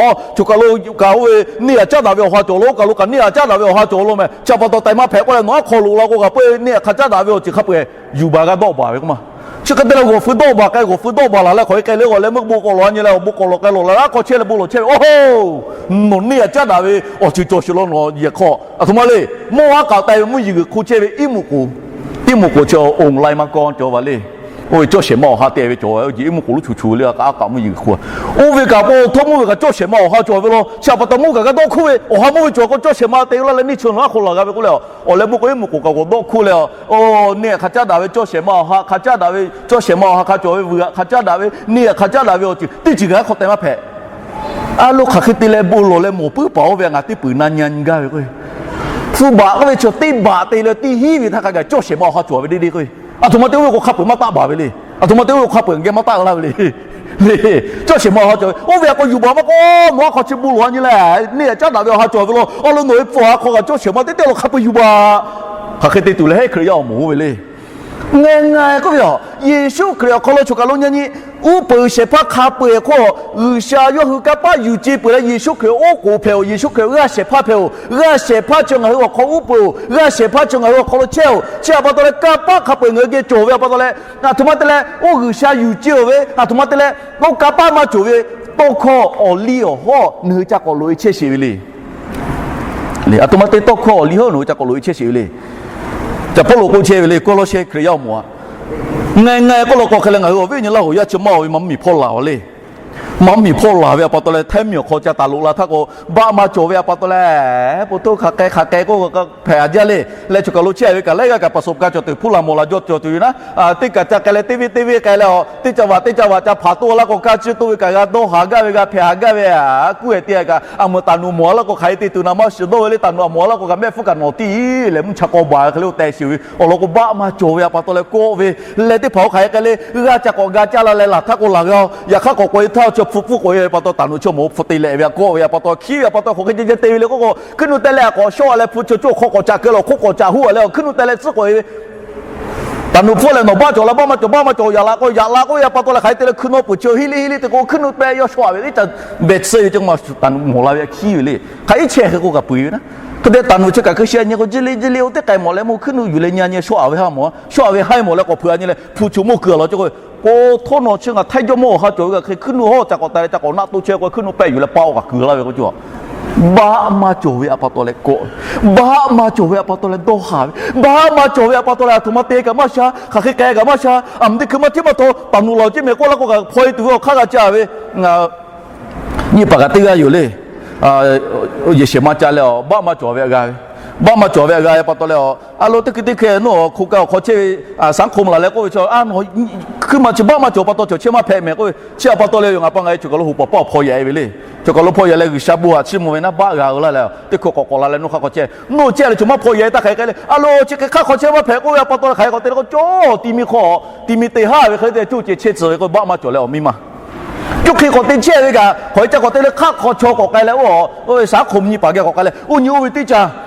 Oˇ, choˬ kaˬ lo kaꞈ oˇ ve neˇ htaꞈ caˉ daꞈ ve awˬ ha cawˬ lo, oˇ kaˬ lo kaꞈ neˇ htaꞈ caˉ daꞈ ve awˬ ha cawˬ lo meh. Chi a pa taw taiˍ maˇ hpehꞈ k'oˆ leh nawˬ aˉ hk'aw loꞈ la k'o kaꞈ peuˬ neˇ htaꞈ hk'a caˉ daꞈ ve awˬ ceuˬ hk'a peu-eˬ yuˬ baˬ g'a dawˆ baˬ ve k'oˆ ma. Chi hk'e te leh g'awˬ feu dawˆ baˬ k'ai, g'awˬ feu dawˆ baˬ laˬ leh hk'aˬ hk'e k'ai le, g'awˬ leh meuˇ bon k'awꞈ lawˬ a nyi leh awˬ bon k'awꞈ lawˬ k'ai lawˬ la, aˉ hk'aw chehˇ leh bon lawˬ chehˇ ve, oˇ hoˬ, nawˬ neˇ htaꞈ caˉ daꞈ ve awˬ ceuˬ cawˬ sheˍ law nawˬ yehˬ hk'aw. A htoꞈ ma le, mawˇ haˉ k'aꞈ k'ai ve mvuhˇ yeˬ g'uiˬ hk'o chehˇ ve iˉ muꞈ k'oˍ, iˉ muꞈ k'oˍ chi online maˇ kawˇ cawˬ ve le. Oˇ ve cawˇ shehˍ ma awˬ ha te ve cawˬ ve, oˇ jeˬ iˉ mvuhˇ k'oˍ lonˉ chu chu ve le, a k'a a k'aꞈ mvuhˇ yeˬ hk'oˆ. Oˇ ve kaꞈ k'o, htawˇ mvuhˇ ve kaꞈ cawˇ shehˍ ma awˬ ha cawˬ ve law. Chi a pa taw mvuhˇ kaꞈ g'a dawˇ hk'oˆ ve, awˬ ha mvuhˇ ve cawˬ k'o, cawˇ shehˍ ma te laˇ leh neˇ chi nawˬ aˉ hk'aw laˬ g'a ve k'oˆ leh, awˬ leh mvuhˇ k'o iˉ mvuhˇ k'oˍ kaꞈ g'a dawˇ hk'oˆ leh, a, neˇ htaꞈ hk'a caˉ daꞈ ve cawˇ shehˍ ma awˬ ha, hk'a caˉ daꞈ ve cawˇ shehˍ ma awˬ ha hk'a cawˬ ve, vuiˬ htaꞈ hk'a caˉ daꞈ ve, neˇ htaꞈ hk'a caˉ daꞈ ve awˬ ceuˬ teˇ ceuˬ kaꞈ hk'aw teh maˇ hpehꞈ. A lo hk'aˬ hk'e te leh bon lawˬ leh mawˬ puiˉ paˍ oˇ ve ngaˬ teˇ peuˬ na nyi nyi gaˇ ve k'o, hpu baꞈ k'oˆ ve chi teˇ baꞈ te leh teˇ hinˉ ve htaˇ hk'a gaˬ cawˇ shehˍ ma awˬ ha cawˬ ve deˇ deˇ k'o, a htoꞈ ma te oˇ ve k'o hk'a peu-eˬ maˇ taˆ baˬ ve le. A htoꞈ ma te oˇ ve k'o hk'a peu-eˬ geh maˇ taˆ laˇ ve le. Cawˇ shehˍ ma awˬ ha cawˬ ve, oˇ ve a k'o yuˬ baˬ maˇ k'o, nawˬ aˉ hk'aw chi bon lawˬ a nyi leh, neˇ htaꞈ caˉ daꞈ ve awˬ ha cawˬ ve law. A lo nawˬ ve hpu awˬ ha hk'aw kaꞈ cawˇ shehˍ ma teˇ teˇ law hk'a peu-eˬ yuˬ baˬ. Hk'aˬ hk'e te tuˬ leh heˆ Hkriꞈ yaˇ awˬ moˍ oˇ ve le. Ngaˬ ngaˬ k'oˆ ve a, Yeˍsuˆ Hkriꞈ awˬ hk'aw lo choˬ kaꞈ lo nyi nyi, uˉ peunˍ shehˍ hpaˇ hk'a peu-eˬ hk'oˆ, G'uiˬsha yawˇ hui kanˇ paˆ yuˬ ce peuˬ leh Yeˍsuˆ Hkriꞈ oˉ k'oˍ hpehꞈ-oˬ, Yeˍsuˆ Hkriꞈ g'aˇ shehˍ hpaˇ hpehꞈ-oˬ, g'aˇ shehˍ hpaˇ chi ngaˬ hui awˬ hk'aw uˉ peunˍ-oˬ, g'aˇ shehˍ hpaˇ chi ngaˬ hui awˬ hk'aw lo chehˇ-oˬ, chi a pa taw leh kanˇ paˆ hk'a peu-eˬ ngaˬ hui geh cawˬ ve a pa taw leh, a htoꞈ ma te leh oˇ G'uiˬsha yuˬ ce-oˬ ve, a htoꞈ ma te leh oˇ kanˇ paˆ maˇ cawˬ ve, tawˇ hkawˇ awˬ liˇ awˬ hawˉ nawˬ hui ca k'awꞈ loꞈ-e chehˇ sheˍ ve le. A htoꞈ ma te tawˇ hkawˇ awˬ liˇ hawˉ nawˬ hui ca k'awꞈ loꞈ-e chehˇ sheˍ ve le. Caˬ Pawˇluꞈ k'oˆ chehˇ ve le, Kawˇlawˇsehˇ Hkriꞈ yaˇ awˬ moˍ aꞈ, ngaˬ ngaˬ k'oˆ law k'o hk'e leh ngaˬ hui awˬ viˉ awˬ nyi Laˇ huˍ yaˇ chi maˇ-oˬ ve maˇ mvuhˇmiˬ hpawˇ laˬ-oˬ le. Maˇ mvuhˇmiˬ hpawˇ laˬ ve a pa taw leh htaiˇ miˬ awˬ hk'aw ca taˍ loꞈ la htaˇ k'o, baˆ maˇ cawˬ ve a pa taw leh, po htoˇ hk'aˬ k'ai hk'aˬ k'ai k'oˆ hpehꞈ a jaˇ le. Leh choˬ kaˬ lo chehˇ ve kaꞈ laiˉ g'aˇ kaꞈ paˍ sawˍ ka cawˬ tuˬ hpuˇ laˬ mawˬ laˬ jaw cawˬ tuˬ ve naˉ, teˇ kaꞈ ca k'ai leh teˇ venˇ teˇ venˇ k'ai leh a, teˇ ca vaꞈ teˇ ca vaꞈ ca hpanˍ toˆ laˇ k'o, kaˇ ciˇ toˆ ve kaꞈ g'a dawˇ haˍ gaˇ ve, g'a hpehꞈ haˍ gaˇ ve, a kuˉ-e te kaꞈ a meuꞈ taˍ nuꞈ mawˬ laˇ k'o hk'aˬ hk'e te tuˬ naˍ maˇ shiˍ dawˇ ve le. Taˍ nuꞈ a mawˬ laˇ k'o kaꞈ mehˆ hpfuhˇ kaꞈ nawˬ tiˉ leh mvuhˇ cha k'aw baˬ hk'e le-o teh sheˍ ve awˬ lawn k'o, baˆ maˇ cawˬ ve a pa taw leh kawˆ ve leh teˇ hpaˍ oˇ hk'aˬ hk'e k'ai le, g'aˇ ca k'awꞈ g'a caˇ la leh laˬ htaˇ k'o laˬ g'a-o. Yaꞈ hk'aˇ k'awꞈ k'oꞈ-e htaˇ chi hpu hpfuhˇ k'oꞈ-e ve pa taw taˍ nuꞈ chi mawˬ hpu te leh ve a kawˆ ve a pa taw hkiˉ ve a pa taw hk'aˬ hk'e ceh ceh te ve le k'oˆ k'o, hkuiˉ nuˆ teh leh a k'awꞈ shawˆ leh hpu chi coˇ hk'aw k'awꞈ ca keu leh awˬ hk'oˆ k'awꞈ ca huˉ a leh awˬ hkuiˉ nuˆ teh leh tcuhˉ k'oꞈ-e ve Taˍ nuꞈ hpfuhˇ leh nawˬ baˆ cawˬ la, baˆ maˇ cawˬ, baˆ maˇ cawˬ, yaꞈ la k'o, yaꞈ la k'oˆ ve a pa taw leh hk'aˬ hk'e te leh hkuiˉ nawˉ peuˬ chi hiˉ liˇ hiˉ liˇ te k'o, hkuiˉ nuˆ pehˇ yawˇ shawˆ-a ve teˇ ca behˬ tsuhˇ ve ceh ma taˍ nuꞈ mawˬ la ve hkiˉ ve le. Hk'aˬ iˉ chehˇ hk'e k'o kaꞈ peu-eˬ ve naˉ. Hk'e te taˍ nuꞈ chi kaꞈ hkui shi a nyi k'o, jiˇ liˇ jiˇ liˇ oˇ teˇ k'ai mawˬ leh mawˇ hkuiˉ nuˆ yuˬ leh nyi a nyi shawˆ-a ve haˉ mawˬ, shawˆ-a ve haˉ mawˬ leh k'awꞈ hpeuꞈ a nyi leh hpu chi mawˇ keu a law ceh k'o, po htawˇ nawˬ chi ngaˬ htaiˇ jawˇmawˇ awˬ ha cawˬ ve kaꞈ hk'e hkuiˉ nuˆ hawˉ ca k'awꞈ teh leh ca k'awꞈ naˆ toˇ chehˇ k'o, hkuiˉ nuˆ pehˇ yuˬ leh paˆ-oˆ kaꞈ keu laˇ ve k'o cawˬ. Baˆ maˇ cawˬ ve a pa taw leh kawˆ, baˆ maˇ cawˬ ve a pa taw leh dawˇ haˍ ve, baˆ maˇ cawˬ ve a pa taw leh a htoꞈ ma te kaꞈ maˇ sha, hk'aˬ hk'e k'ai kaꞈ maˇ sha, a mvuhˇ teˇ hkui maˇ hteˇ maˇ htaw taˍ nuꞈ laˬ-oˬ ceˇ mehˍ k'oˆ laˇ k'o kaꞈ hpaw-e tuˬ ve awˬ hk'aˇ g'a caˇ ve. Nyiˇ paˍ kaꞈ teˇ g'aˇ yoˬ le. Yehˬ shehˍ ma ca leh a, baˆ maˇ cawˬ ve a g'a ve, baˆ maˇ cawˬ ve a g'a ve a pa taw leh a, a lo teˇ hkui teˇ hkui nawˬ hk'oˆ kaꞈ awˬ hk'aw chehˇ ve, saˉ hk'oˆ laˬ leh k'oˆ ve chi a, nawˬ hkuiˉ ma chi baˆ maˇ cawˬ pa taw cawˬ chehˇ maˇ hpehꞈ mehˍ k'oˆ ve chi a pa taw leh yoˬ. Ngaˬ pa ngaˬ e choˬ kaˬ lo hoꞈ paˍ paˆ awˬ hpaw yaꞈ-e ve le. Choˬ kaˬ lo hpaw yaꞈ leh G'uiˬsha bon haꞈ chiˇ mvuh ve naˉ baˆ g'a-o laˇ leh teˇ hkui k'awꞈ k'awꞈ la leh nawˬ hk'aˇ k'awꞈ chehˇ, nawˬ chehˇ leh choˬ maˇ hpaw yaꞈ-e taˇ hk'aˬ hk'e k'ai le. A lo chi hk'e hk'aˇ hk'aw chehˇ maˇ hpehꞈ k'oˆ ve a pa taw leh hk'aˬ hk'e k'awꞈ te leh k'o cawˇ ti mi hk'aw, ti mi te haˉ ve hk'e te coˇ ceh chehˇ tcuh ve k'o baˆ maˇ cawˬ leh awˬ miˇ ma Cuˇ hk'e k'awꞈ te chehˇ ve kaꞈ hk'aˬ hk'e ca k'awꞈ te leh hk'aˇ hk'aw chaw k'awꞈ k'ai leh oˇ, oˇ ve saˉ hk'oˆ nyi paˍ geh k'awꞈ k'ai leh oˇ nyi oˇ ve teˇ ca,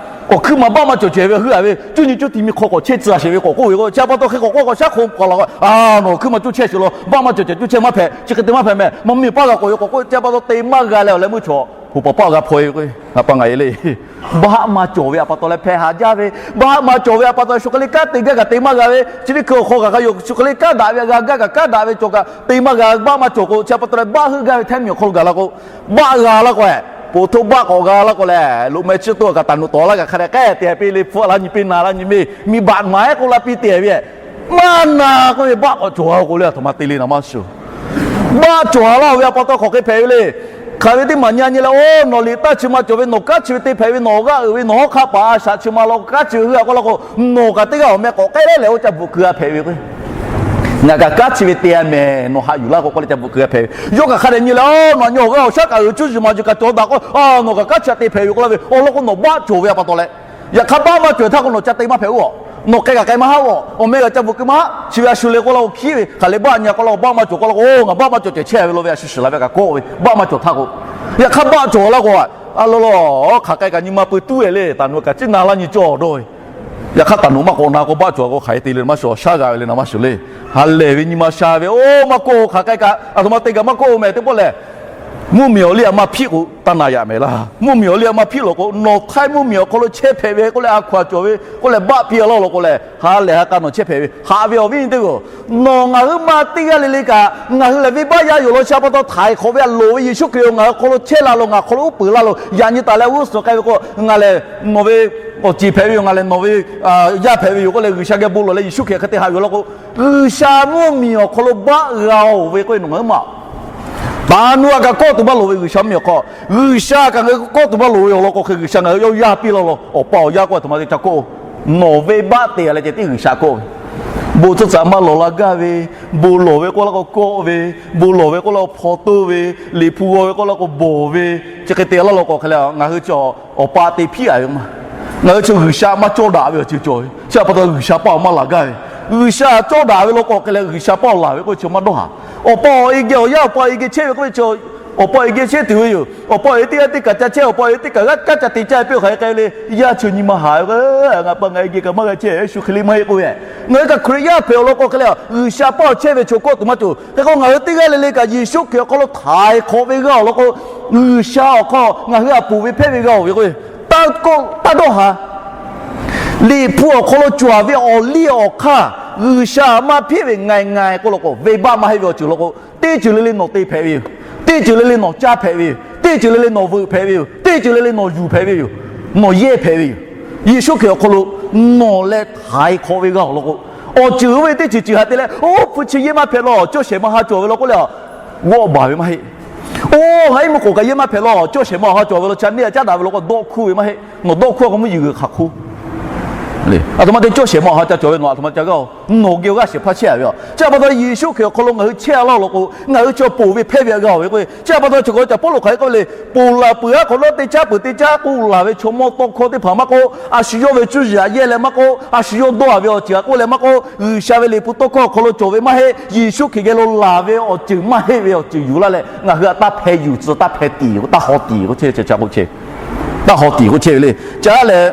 awˬ hkuiˉ ma baˆ maˇ cawˬ cehˬ ve heuˆ-a ve cuˇ nyi cuˇ ti mi hk'aw k'awꞈ chehˇ tcuh-a sheˍ ve k'awꞈ k'oˆ ve k'o, chi a pa taw hk'e k'awꞈ k'oˆ k'o saˉ hk'oˆ k'awꞈ laˬ k'o, a, nawˬ hkuiˉ ma cuˇ chehˇ sheˍ law, baˆ maˇ cawˬ cehˬ cuˇ chehˇ maˇ hpehꞈ, chi hk'e te maˇ hpehꞈ mehˍ, maˇ miˬ paˇ g'a k'awꞈ ve k'awꞈ k'oˆ chi a pa taw te maˇ g'a leh awˬ leh meuˇ chaw hoꞈ paˍ paˆ g'a hpaw-e ve k'o, ngaˬ pa ngaˬ e le. Baˆ maˇ cawˬ ve a pa taw leh hpehꞈ haˍ jaˇ ve, baˆ maˇ cawˬ ve a pa taw leh shu hk'e le kanˉ te gaˇ kaꞈ te maˇ g'a ve, chi teˇ hkui awˬ hk'aw kaꞈ g'a yoˬ, shu hk'e le kanˉ daꞈ ve a g'a gaˇ kaꞈ kanˉ daꞈ ve cawˬ kaꞈ te maˇ g'a, baˆ maˇ cawˬ k'o chi a pa taw leh baˆ heuˆ gaˇ ve htaiˇ miˬ awˬ hk'aw lo gaˬ la k'o, baˆ g'a laˇ k'o, po htoˇ baˆ k'awꞈ g'a laˇ k'o leh loꞈ meh chiˇ toˆ kaꞈ taˍ nuꞈ tawˍ laˇ kaꞈ hk'a dehꞈ k'ehˉ te hpehꞈ piˇ le, hpfuhˆ laˇ nyi piˇ na laˇ nyi miˇ miˇ baꞈ maˍ-ehˉ k'oˆ laˇ piˇ te ve, maˇ na k'oˆ ve baˆ k'awꞈ cawˬ-a k'o le, a htoꞈ ma te le naˍ maˇ shuˍ. Baˆ cawˬ-a laˇ-oˬ ve a pa taw hk'aˬ hk'e hpehꞈ ve le. Hk'aˬ ve teˇ maˬ nyi a nyi leh, oˇ nawˬ liꞈ taˇ chi ma cawˬ ve, nawˬ kanˉ chi ve te hpehꞈ ve, nawˬ g'aˇ uiˍ ve, nawˬ hawˉ hk'aˆ paˍ a shaꞈ chi ma law kanˉ chi ve heuˆ-a k'oˆ laˇ k'o, nawˬ kaꞈ teˇ g'aˇ awˬ meh k'awꞈ k'ehˉ leh oˇ ca bvuhꞈ keu-a hpehꞈ ve k'o, ngaˬ kaꞈ kanˉ chi ve te-a mehˍ, nawˬ haꞈ yuˬ laˇ k'o k'oˆ leh ca bvuhꞈ keu-a hpehꞈ ve. Yawˇ kaꞈ hk'a dehꞈ nyi leh, nawˬ nyi awˬ g'aˇ awˬ shaˉ kaꞈ uiˍ cuˇ yiˍ maˍ yuˬ kaꞈ cawˬ daꞈ k'o, nawˬ kaꞈ kanˉ chi htaꞈ te hpehꞈ ve k'oˆ laˇ ve awˬ lawn k'o, nawˬ baˆ cawˬ ve a pa taw leh, yaꞈ hk'aˇ baˆ maˇ cawˬ htaˇ k'o nawˬ ca te maˇ hpehꞈ-oˬ. Nawˬ k'ai kaꞈ k'ai maˇ haˉ-oˬ. Awˬ meh g'a ca bvuhꞈ keu maˇ haˉ. Chi ve a shu le k'oˆ laˇ k'o hkiˉ ve hk'aˬ leh baˆ nyi-a k'oˆ laˇ k'o, baˆ maˇ cawˬ k'oˆ laˇ k'o, ngaˬ baˆ maˇ cawˬ cawˬ chehˇ ve lo ve a shu shiˍ la ve kaꞈ kawˆ ve baˆ maˇ cawˬ htaˇ k'o, yaꞈ hk'aˇ baˆ cawˬ laˇ k'o, a lo lo, hk'aˬ k'ai kaꞈ nyi ma pui tuˉ-e le, taˍ nuꞈ kaꞈ ciˉ na laˇ nyi cawˇ dawˇ ve. Yaꞈ hk'aˇ taˍ nuꞈ maˇ k'awꞈ na k'o baˆ cawˬ k'o hk'aˬ hk'e te le naˍ maˇ shuˍ, shaˉ g'a ve le naˍ maˇ shuˍ le. Ha lehˬ ve nyi ma sha ve oˇ maˇ kawˆ-o, hk'aˬ k'ai kaꞈ a htoꞈ ma te gaˬ maˇ kawˆ-o mehˍ teˇ pawˆ lehˬ, mvuhˇmiˬ awˬ liˇ a maˇ hpiˆ k'o taˇ na yaꞈ mehˍ laˇ. Mvuhˇmiˬ awˬ liˇ a maˇ hpiˆ lawˬ k'o, nawˬ htaiˇ mvuhˇmiˬ awˬ hk'aw lo chehˇ hpehꞈ ve k'oˆ leh a hkaw-anˬ cawˬ ve k'oˆ leh baˆ piˇ-a laˇ law k'o lehˬ, ha lehˬ ha k'a nawˬ chehˇ hpehꞈ ve haꞈ ve awˬ viˉ nyi teˇ g'aˇ-oˬ, nawˬ ngaˬ hui maˇ teˇ g'aˇ le le kaꞈ ngaˬ hui lehˬ venˇbaˆ yaˇ yoˬ law. Chi a pa taw htaiˍ hk'awꞈ ve a loˍ ve Yeˍsuˆ Hkriꞈ-oˬ, ngaˬ hui awˬ hk'aw lo chehˇ la loˬ, ngaˬ awˬ hk'aw lo uˉ peunˍ la loˬ, yaꞈ nyi taˍ leh g'uˇ suhˍ k'ai ve k'o, ngaˬ lehˬ nawˬ ve awˬ ceˬ hpehꞈ ve yoˬ, ngaˬ lehˬ nawˬ ve yaˇ hpehꞈ ve yoˬ k'oˆ leh G'uiˬsha geh bon lawˬ leh Yeˍsuˆ Hkriꞈ hk'e te haꞈ yuˬ law k'o, G'uiˬsha mvuhˇmiˬ awˬ hk'aw lo baˆ g'a-oˬ ve k'oˆ ve nawˬ ngaˬ hui maˇ taˍ nu a kaꞈ kawˆ tuˬ maˇ loˍ ve G'uiˬsha mvuhˇmiˬ awˬ hk'aw, G'uiˬsha kaꞈ ngaˬ hui kawˆ tuˬ maˇ loˍ ve awˬ lawn k'o hk'e G'uiˬsha ngaˬ hui yawˇ yaˇ piˇ laˇ law. Awˬ pa awˬ yaˇ k'oˆ a htoꞈ ma te ca kawˆ-o, nawˬ venˇbaˆ te a leh ceh tiˉ G'uiˬsha kawˆ ve, bon tcuhˇ tcuhˍ maˇ lawˬ la gaˇ ve, bon lawˬ ve k'oˆ laˇ k'o kawˆ ve, bon lawˬ ve k'oˆ laˇ k'o hpaw toˇ ve, liꞈ hpu g'aw ve k'oˆ laˇ k'o bawˬ ve, chi hk'e te laˇ law k'o hk'e leh ngaˬ hui chi awˬ pa te hpiˇ a ve maˇ. Ngaˬ hui chi G'uiˬsha maˇ cawˇ daꞈ ve awˬ ceuˬ cawˬ ve chi a pa taw G'uiˬsha paˇ awˬ maˇ laˬ gaˇ ve, G'uiˬsha cawˇ daꞈ ve law k'o hk'e leh G'uiˬsha paˇ awˬ laˬ ve k'oˆ ve chi maˇ dawˇ haˍ. Awˬ pa awˬ e geh awˬ yaˇ awˬ pa awˬ e geh chehˇ ve k'oˆ ve chi, awˬ pa awˬ e geh chehˇ tuˬ ve yoˬ. Awˬ pa awˬ e teˇ g'aˇ teˇ kaꞈ ca chehˇ, awˬ pa awˬ e teˇ kaꞈ g'aˇ kaˉ ca te caˇ piˇ hk'aˬ hk'e k'ai ve le. Yaˇ chi nyi ma haˍ ve, ngaˬ pa ngaˬ e geh kaꞈ maˇ g'a chehˇ shu hk'e le maˇ heˆ k'oˆ ve. Ngaˬ hui kaꞈ Hkriꞈ yaˇ hpehꞈ awˬ lawn k'o hk'e leh G'uiˬsha paˇ awˬ chehˇ ve chaw kawˆ tuˬ maˇ cawˬ. Hk'e k'o ngaˬ hui teˇ g'aˇ le le kaꞈ Yeˍsuˆ Hkriꞈ awˬ hk'aw lo htaiˍ hk'awꞈ ve g'aˇ awˬ lawn k'o, G'uiˬsha awˬ hk'aw ngaˬ hui htaꞈ ponˬ ve hpehˇ ve g'a-oˬ ve k'oˆ ve, taˇ dawˇ haˍ. Liꞈ hpu awˬ hk'aw lo cawˬ ve awˬ liˇ awˬ hk'aˇ G'uiˬsha maˇ hpiˇ ve ngaˬ ngaˬ k'oˆ law k'o, venˇbaˆ maˇ heˆ ve awˬ ceuˬ law k'o, teˇ ceuˬ le le nawˬ te hpehꞈ ve yoˬ. Teˇ ceuˬ le le nawˬ caˇ hpehꞈ ve yoˬ. Teˇ ceuˬ le le nawˬ veuꞈ hpehꞈ ve yoˬ. Teˇ ceuˬ le le nawˬ yuˬ hpehꞈ ve yoˬ. Nawˬ yehˇ hpehꞈ ve yoˬ. Yeˍsuˆ Hkriꞈ awˬ hk'aw lo nawˬ leh htaiˍ hk'awꞈ ve g'aˇ awˬ lawn k'o, awˬ ceuˬ oˇ ve teˇ ceuˬ ceuˬ htaꞈ te leh, oˇ hpu chi yehˇ maˇ hpehꞈ law, cawˇ shehˍ ma ha cawˬ ve law k'oˆ leh, g'awˆ baˬ ve maˇ heˆ. Oˇ, ngaˬ iˉ mvuhˇ k'oˍ kaꞈ yehˇ maˇ hpehꞈ law, cawˇ shehˍ ma ha cawˬ ve law, ca neˇ a caˉ daꞈ ve law k'o dawˆ hkuˇ ve maˇ heˆ. Nawˬ dawˆ hkuˇ a k'o mvuhˇ yeˬ g'uiˬ hk'aˬ hk'oˆ le. A htoꞈ ma te cawˇ shehˍ ma awˬ ha ca cawˬ ve nawˬ a htoꞈ ma ca g'aˇ-oˬ, nawˬ geh g'aˇ shehˍ hpaˇ chehˇ a ve a. Chi a pa taw Yeˍsuˆ Hkriꞈ awˬ hk'aw lo ngaˬ hui chehˇ a laˇ law k'o, ngaˬ hui chi ponˬ ve hpehˇ ve a g'a-oˬ ve k'o, chi a pa taw chi k'o caꞈ Pawˇluꞈ hk'aˬ hk'e k'oˆ ve le, ponˬ laˬ peuˬ aˉ hk'awꞈ nawˉ teˇ caˉ peuˬ teˇ caˉ k'oˆ laˬ ve chaw mawˇ tawˇ hkawˇ teˇ hpaˍ maˇ k'oˆ, a shu yawˇ ve cuˇ yiˍ htaꞈ yehˇ leh maˇ k'oˆ, a shu yawˇ dawˇ a ve awˬ ceuˬ htaꞈ k'oˆ leh maˇ k'oˆ, G'uiˬsha ve liꞈ hpu tawˇ hkawˇ awˬ hk'aw lo cawˬ ve maˇ heˆ. Yeˍsuˆ Hkriꞈ geh lo laˬ ve awˬ ceuˬ maˇ heˆ ve awˬ ceuˬ yuˬ laˇ leh ngaˬ hui htaꞈ taˇ hpeh yuˬ tcuh, taˇ hpeh tiˍ, taˇ haw tiˍ k'oˆ chehˇ ve le. Ca leh,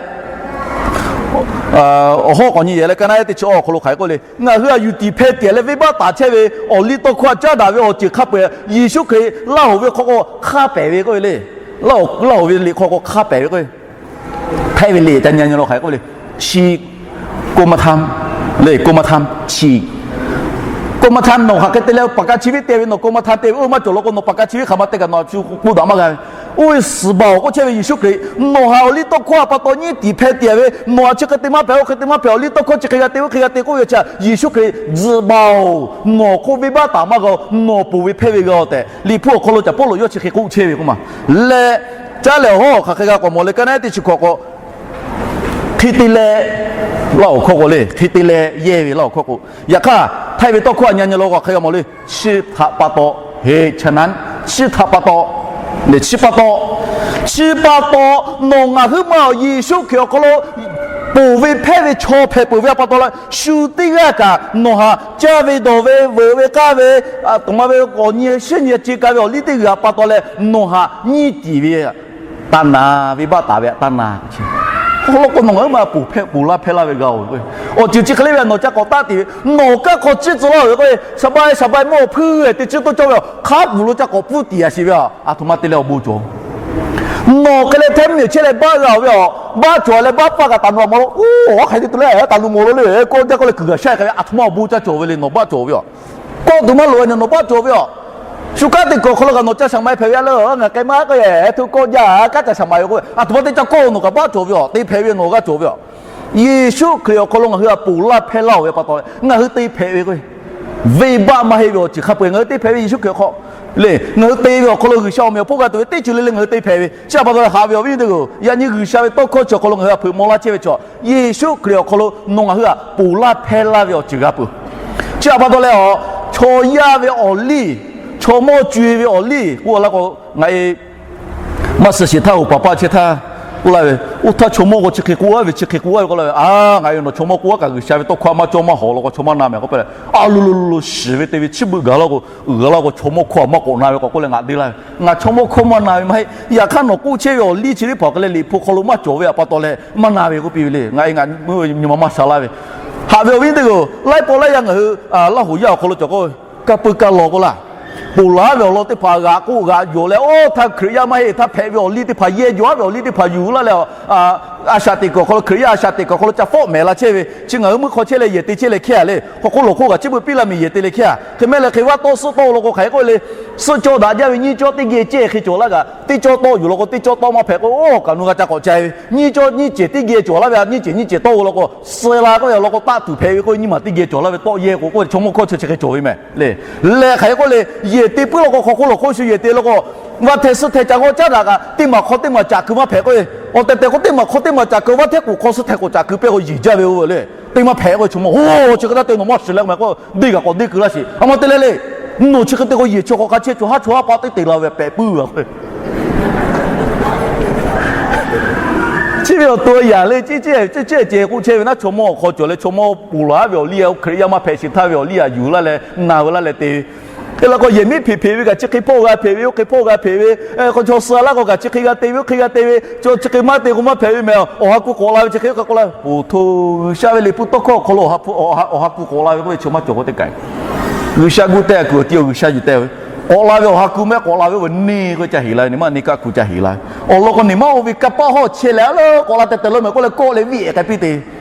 awˬ hawˉ k'awꞈ nyi yehˬ leh ka naˉ teˇ chi awˬ hk'aw lo hk'aˬ hk'e k'oˆ le, ngaˬ hui htaꞈ yuˬ tiˍ hpeh tiˍ leh venˇbaˆ taˍ chehˇ ve awˬ liˇ tawˇ hkawˇ htaꞈ caˉ daꞈ ve awˬ ceuˬ hk'a peu-eˬ Yeˍsuˆ Hkriꞈ Laˇ hoꞈ ve hk'aw k'o hk'a pehˍ ve k'oˆ ve le. Laˇ hoꞈ ve liꞈ hk'aw k'o hk'a pehˍ ve k'oˆ ve, hpehˇ ve le. Ca nyi nyi law hk'aˬ hk'e k'oˆ le, chi, ko ma tham, le ko ma tham chi, ko ma tham nawˬ hk'aˬ hk'e te leh pawꞈ ka chi viˉ te ve, nawˬ ko ma tham te ve oˇ maˇ cawˬ law k'o nawˬ pawꞈ ka chi viˉ hk'aˬ ma te kaꞈ nawˬ htaꞈ shu k'oˆ daꞈ maˇ g'a ve. Oˇ ve suhˍ baˬ-oˬ k'oˆ chehˇ ve Yeˍsuˆ Hkriꞈ nawˬ htaꞈ awˬ liˇ tawˇ hkawˇ a pa taw nyiˇ tiˍ hpeh tiˍ ve, nawˬ htaꞈ chi hk'e te maˇ hpehꞈ, oˇ hk'e te maˇ hpehꞈ, awˬ liˇ tawˇ hkawˇ chi hk'e g'a te, oˇ hk'e g'a te k'oˆ ve chi Yeˍsuˆ Hkriꞈ, Tzuhꞈ baˬ-oˬ, nawˬ hk'oˆ venˇbaˆ taˍ maˇ g'a-oˬ, nawˬ ponˬ ve hpehˇ ve g'a-oˬ tehꞈ Liꞈ hpu awˬ hk'aw lo caꞈ Pawˇluꞈ yawˇ chi hk'e k'oˆ chehˇ ve k'oˆ ma. Leh, caˉ lehˬ awˬ hawˉ hk'aˬ hk'e g'a k'awꞈ mawˬ le ka naˉ teˇ chi hkawꞈ k'o, hk'e te leh, Laˇ hoꞈ hkawˇ k'o le, hk'e te leh yehˇ ve Laˇ hoꞈ hkawˇ k'o, yaꞈ hk'aˇ htaiˇ ve tawˇ hkawˇ a nyi nyi law k'o hk'aˬ hk'e g'a mawˬ le, chi htaꞈ pa taw, heˍ chaꞈ naˉ, chi htaꞈ pa taw, le chi pa taw, chi pa taw, nawˬ ngaˬ huiˉ ma awˬ Yeˍsuˆ Hkriꞈ awˬ hk'aw lo ponˬ ve hpehˇ ve chaw hpehꞈ peuˬ ve a pa taw leh shu teˇ g'aˇ kaꞈ nawˬ htaꞈ caˇ ve dawˬ ve veuꞈ ve k'aˇ ve, aˬ htoꞈ ma ve k'awꞈ nyi shiˉ nyi ce ka ve awˬ liˇ teˇ g'aˇ a pa taw leh nawˬ htaꞈ nyiˇ tiˍ ve taˇ na, venˇbaˆ taˍ ve htaꞈ taˇ na. Awˬ lawn k'o nawˬ ngaˬ huiˉ ma ponˬ hpehˇ ponˬ laˇ hpehˇ laˇ ve g'a-oˬ ve k'o, awˬ ceuˬ chi hk'e le ve nawˬ ca k'awꞈ taˆ tiˍ ve, nawˬ kanˇ hk'aw ciˇ tcuh laˇ-oˬ ve k'o, shaˍ baˆ shaˍ baˆ mawˇ hpuiˇ-e te ciˇ toˇ cawˇ ve a, hk'a puˬ lo ca k'awꞈ pfuhˇ tiˍ a shiˍ ve a, a htoꞈ ma te leh awˬ bon cawˬ. Nawˬ hk'e leh htaiˇ mvuhˇmiˬ chehˇ leh baˆ g'a-oˬ ve a, baˆ cawˬ leh baˆ paˇ kaꞈ taˍ nu a mawˬ lo, oˇ, a hk'aˬ hk'e te tuˬ leh taˍ lu mawˬ lo le, kawˇ jaˇ k'oˆ leh kuiˬ g'aꞈ shaˉ k'ai ve a htoꞈ ma awˬ bon ca cawˬ ve le, nawˬ baˆ cawˬ ve a. Kawˆ tuˬ maˇ loˍ ve nawˬ baˆ cawˬ ve a. Shu kanˉ te kuiˬ awˬ hk'aw lo kaꞈ nawˬ ca shaˍ ma e hpehꞈ ve a le, ngaˬ k'ai maˇ k'oˆ e, htu kawˆ jaˇ, kanˉ ca shaˍ ma e k'oˆ ve a htoꞈ ma te ca kawˆ nawˬ kaꞈ baˆ cawˬ ve a, te hpehꞈ ve nawˬ g'a cawˬ ve a. Yeˍsuˆ Hkriꞈ awˬ hk'aw lo ngaˬ hui htaꞈ ponˬ laˇ hpehˇ laˇ-oˬ ve pa taw leh ngaˬ hui te hpehꞈ ve k'o, venˇbaˆ maˇ heˆ ve awˬ ceuˬ hk'a peu-eˬ ngaˬ hui te hpehꞈ ve Yeˍsuˆ Hkriꞈ awˬ hk'aw le, ngaˬ hui te ve awˬ hk'aw lo G'uiˬsha awˬ meꞈ awˬ hponˇ g'a tuˬ ve teˇ ceuˬ le le ngaˬ hui te hpehꞈ ve. Chi a pa taw leh haꞈ ve awˬ viˉ nyi teˇ g'aˇ-oˬ, yaꞈ nyi G'uiˬsha ve tawˇ hkawˇ chi awˬ hk'aw lo ngaˬ hui htaꞈ hpeuꞈ maw laˇ chehˇ ve chaw, Yeˍsuˆ Hkriꞈ awˬ hk'aw lo nawˬ ngaˬ hui htaꞈ ponˬ laˇ hpehˇ laˇ ve awˬ ceuˬ g'a peuˬ. Chi a pa taw leh a, chaw yaˇ ve awˬ liˇ, chaw mawˇ co-e ve awˬ liˇ k'oˆ laˇ k'o, ngaˬ e maˇ suh shiˍ htaˇ oˍ paˍ paˆ chehˇ htaˇ k'oˆ laˇ ve, oˇ htaˇ chaw mawˇ k'o chi hk'e k'oˆ a ve, chi hk'e k'oˆ a ve k'oˆ laˇ ve, a, ngaˬ e nawˬ chaw mawˇ k'oˆ a kaꞈ G'uiˬsha ve tawˇ hkawˇ maˇ cawˇ maˇ hawˍ law k'o chaw maˇ na mehˍ k'oˆ pehˇ leh, a lo lo lo lo shiˍ ve te ve chiˇ beuꞈ gaˬ laˇ k'o, uiˍ g'a laˇ k'o chaw mawˇ hkawˇ a maˇ k'awꞈ na ve k'awꞈ k'oˆ leh ngaˬ deˇ laˇ ve, ngaˬ chaw mawˇ hkawˇ maˇ na ve maˇ heˆ. Yaꞈ hk'aˇ nawˬ k'oˆ chehˇ ve awˬ liˇ chi teˇ hpaˍ hk'e leh Liꞈ hpu hk'aw lo maˇ cawˬ ve a pa taw leh maˇ na ve k'oˆ piˇ ve le. Ngaˬ e ngaˬ nyi ma maˇ sha laˇ ve, haꞈ ve awˬ viˉ teˇ g'aˇ-oˬ, laiˉ pawˆ laiˉ yaˇ ngaˬ hui Laˇ hoꞈ yaˇ awˬ hk'aw lo cawˬ k'o, ka peu ka lawˬ k'o laˇ Ponˬ laˬ ve awˬ lawn teˇ hpaˍ g'aꞈ k'oˆ g'aꞈ yonˍ leh, oˇ htaˇ Hkriꞈ yaˇ maˇ heˆ htaˇ hpehꞈ ve awˬ liˇ teˇ hpaˍ, yehˇ jawˬ aˉ ve awˬ liˇ teˇ hpaˍ yuˬ laˇ leh, a shaꞈ teꞈ kuiˬ awˬ hk'aw lo, Hkriꞈ yaˇ a shaꞈ teꞈ kuiˬ awˬ hk'aw lo ca fawˆ mehˍ la chehˇ ve chi ngaˬ hui meuˇ hk'aw chehˇ leh yehˬ te chehˇ leh hkehˇ a le. Hk'aw hk'oˆ lawˬ hk'oˆ kaꞈ chi beuꞈ piˇ la miˬ yehˬ te leh hkehˇ a. Hk'e mehˆ leh hk'e vaˇ tawˆ suhˆ tawˆ lo k'o, hk'aˬ hk'e k'oˆ le, suhˆ cawˇ daꞈ jaˇ ve nyiˇ cawˇ teˇ geh cehˇ hk'e cawˬ laˇ kaꞈ, teˇ cawˇ tawˆ yuˬ law k'o teˇ cawˇ tawˆ maˇ hpehꞈ k'o, oˇ kaꞈ nu g'a ca k'awꞈ ca ve, nyiˇ cawˇ nyiˇ cehˬ teˇ geh cawˬ laˇ ve, nyiˇ cehˬ nyiˇ cehˬ tawˆ law k'o, suh la k'oˆ ve awˬ lawn k'o, taˆ tuˬ hpehꞈ ve k'oˆ ve nyiˇ maˬ teˇ geh cawˬ laˇ ve tawˆ yehˇ k'o k'oˆ ve chaw mawˇ hkawˇ chi chi hk'e cawˬ ve mehˍ le. Lehˬ hk'aˬ hk'e k'oˆ le, yehˬ te puiˉ law k'o, hk'aw hk'oˆ lawˬ hk'oˆ shu yehˬ te law k'o, vaˇ hteh suhˆ hteh ca g'awˇ caˉ daꞈ kaꞈ, teˇ maˬ hk'aw teˇ maˬ caꞈ keu maˇ hpehꞈ k'oˆ ve, awˬ tehˬ tehˬ k'o teˇ maˬ hk'aw teˇ maˬ caꞈ keu, vaˇ hteh k'oˍ hk'aw suhˆ hteh k'oˍ caꞈ keu pehˇ k'o yehˬ jaˇ ve oˇ ve le. Teˇ maˇ hpehꞈ k'oˆ ve chaw mawˇ, oˇ chi hk'e taˇ te nawˬ maˇ shiˍ leh k'o mehˍ k'o, deˇ kaꞈ k'awꞈ deˇ keu laˇ sheˍ. A ma te leh le, nawˬ chi hk'e te k'o yehˬ chi hk'aw hk'a chehˇ chaw haˉ chaw haˉ paˆ teˇ te la ve pehꞈ puiˉ ve k'o chi ve awˬ to yaꞈ le, ceˇ ceˇ ceˇ ceh k'oˆ chehˇ ve naˉ, chaw mawˇ awˬ hk'aw cawˬ leh chaw mawˇ ponˬ laˬ ve awˬ liˇ, Hkriꞈ yaˇ maˇ hpehꞈ sheˍ htaˇ ve awˬ liˇ aꞈ yuˬ laˇ leh na ve laˇ leh te ve. Hk'e la k'o yehˬ miˉ hpeꞈ hpeꞈ ve kaꞈ chi hk'e hpawˇ g'a hpeꞈ ve, oˇ hk'e hpawˇ g'a hpeꞈ ve, k'o chaw suh laˇ k'o kaꞈ chi hk'e g'a te ve, oˇ hk'e g'a te ve, chaw chi hk'e maˇ te k'o maˇ hpehꞈ ve mehˍ. Awˬ ha ku k'awꞈ la ve chi hk'e k'oˆ la, oˬ hto, G'uiˬsha ve liꞈ hpu tawˇ hkawˇ awˬ hk'aw lo awˬ ha ku k'awꞈ la ve k'oˆ ve chaw maˇ cawˬ k'o teˇ kaꞈ, G'uiˬsha gu te kuiˬ awˬ ti-o G'uiˬsha yuˬ te ve, k'awꞈ la ve awˬ ha ku mehˆ k'awꞈ la ve oˇ ve neˇ k'oˆ ca heˍ la ve, neˇ maˇ neˇ kaˆ ku ca heˍ la ve. Awˬ lawn k'o neˇ maˇ oˇ ve kanˇ paˆ hawˇ chehˇ leh a le k'awꞈ la teh teh lo mehˍ k'oˆ leh kawˆ leh viˉ k'ai piˇ te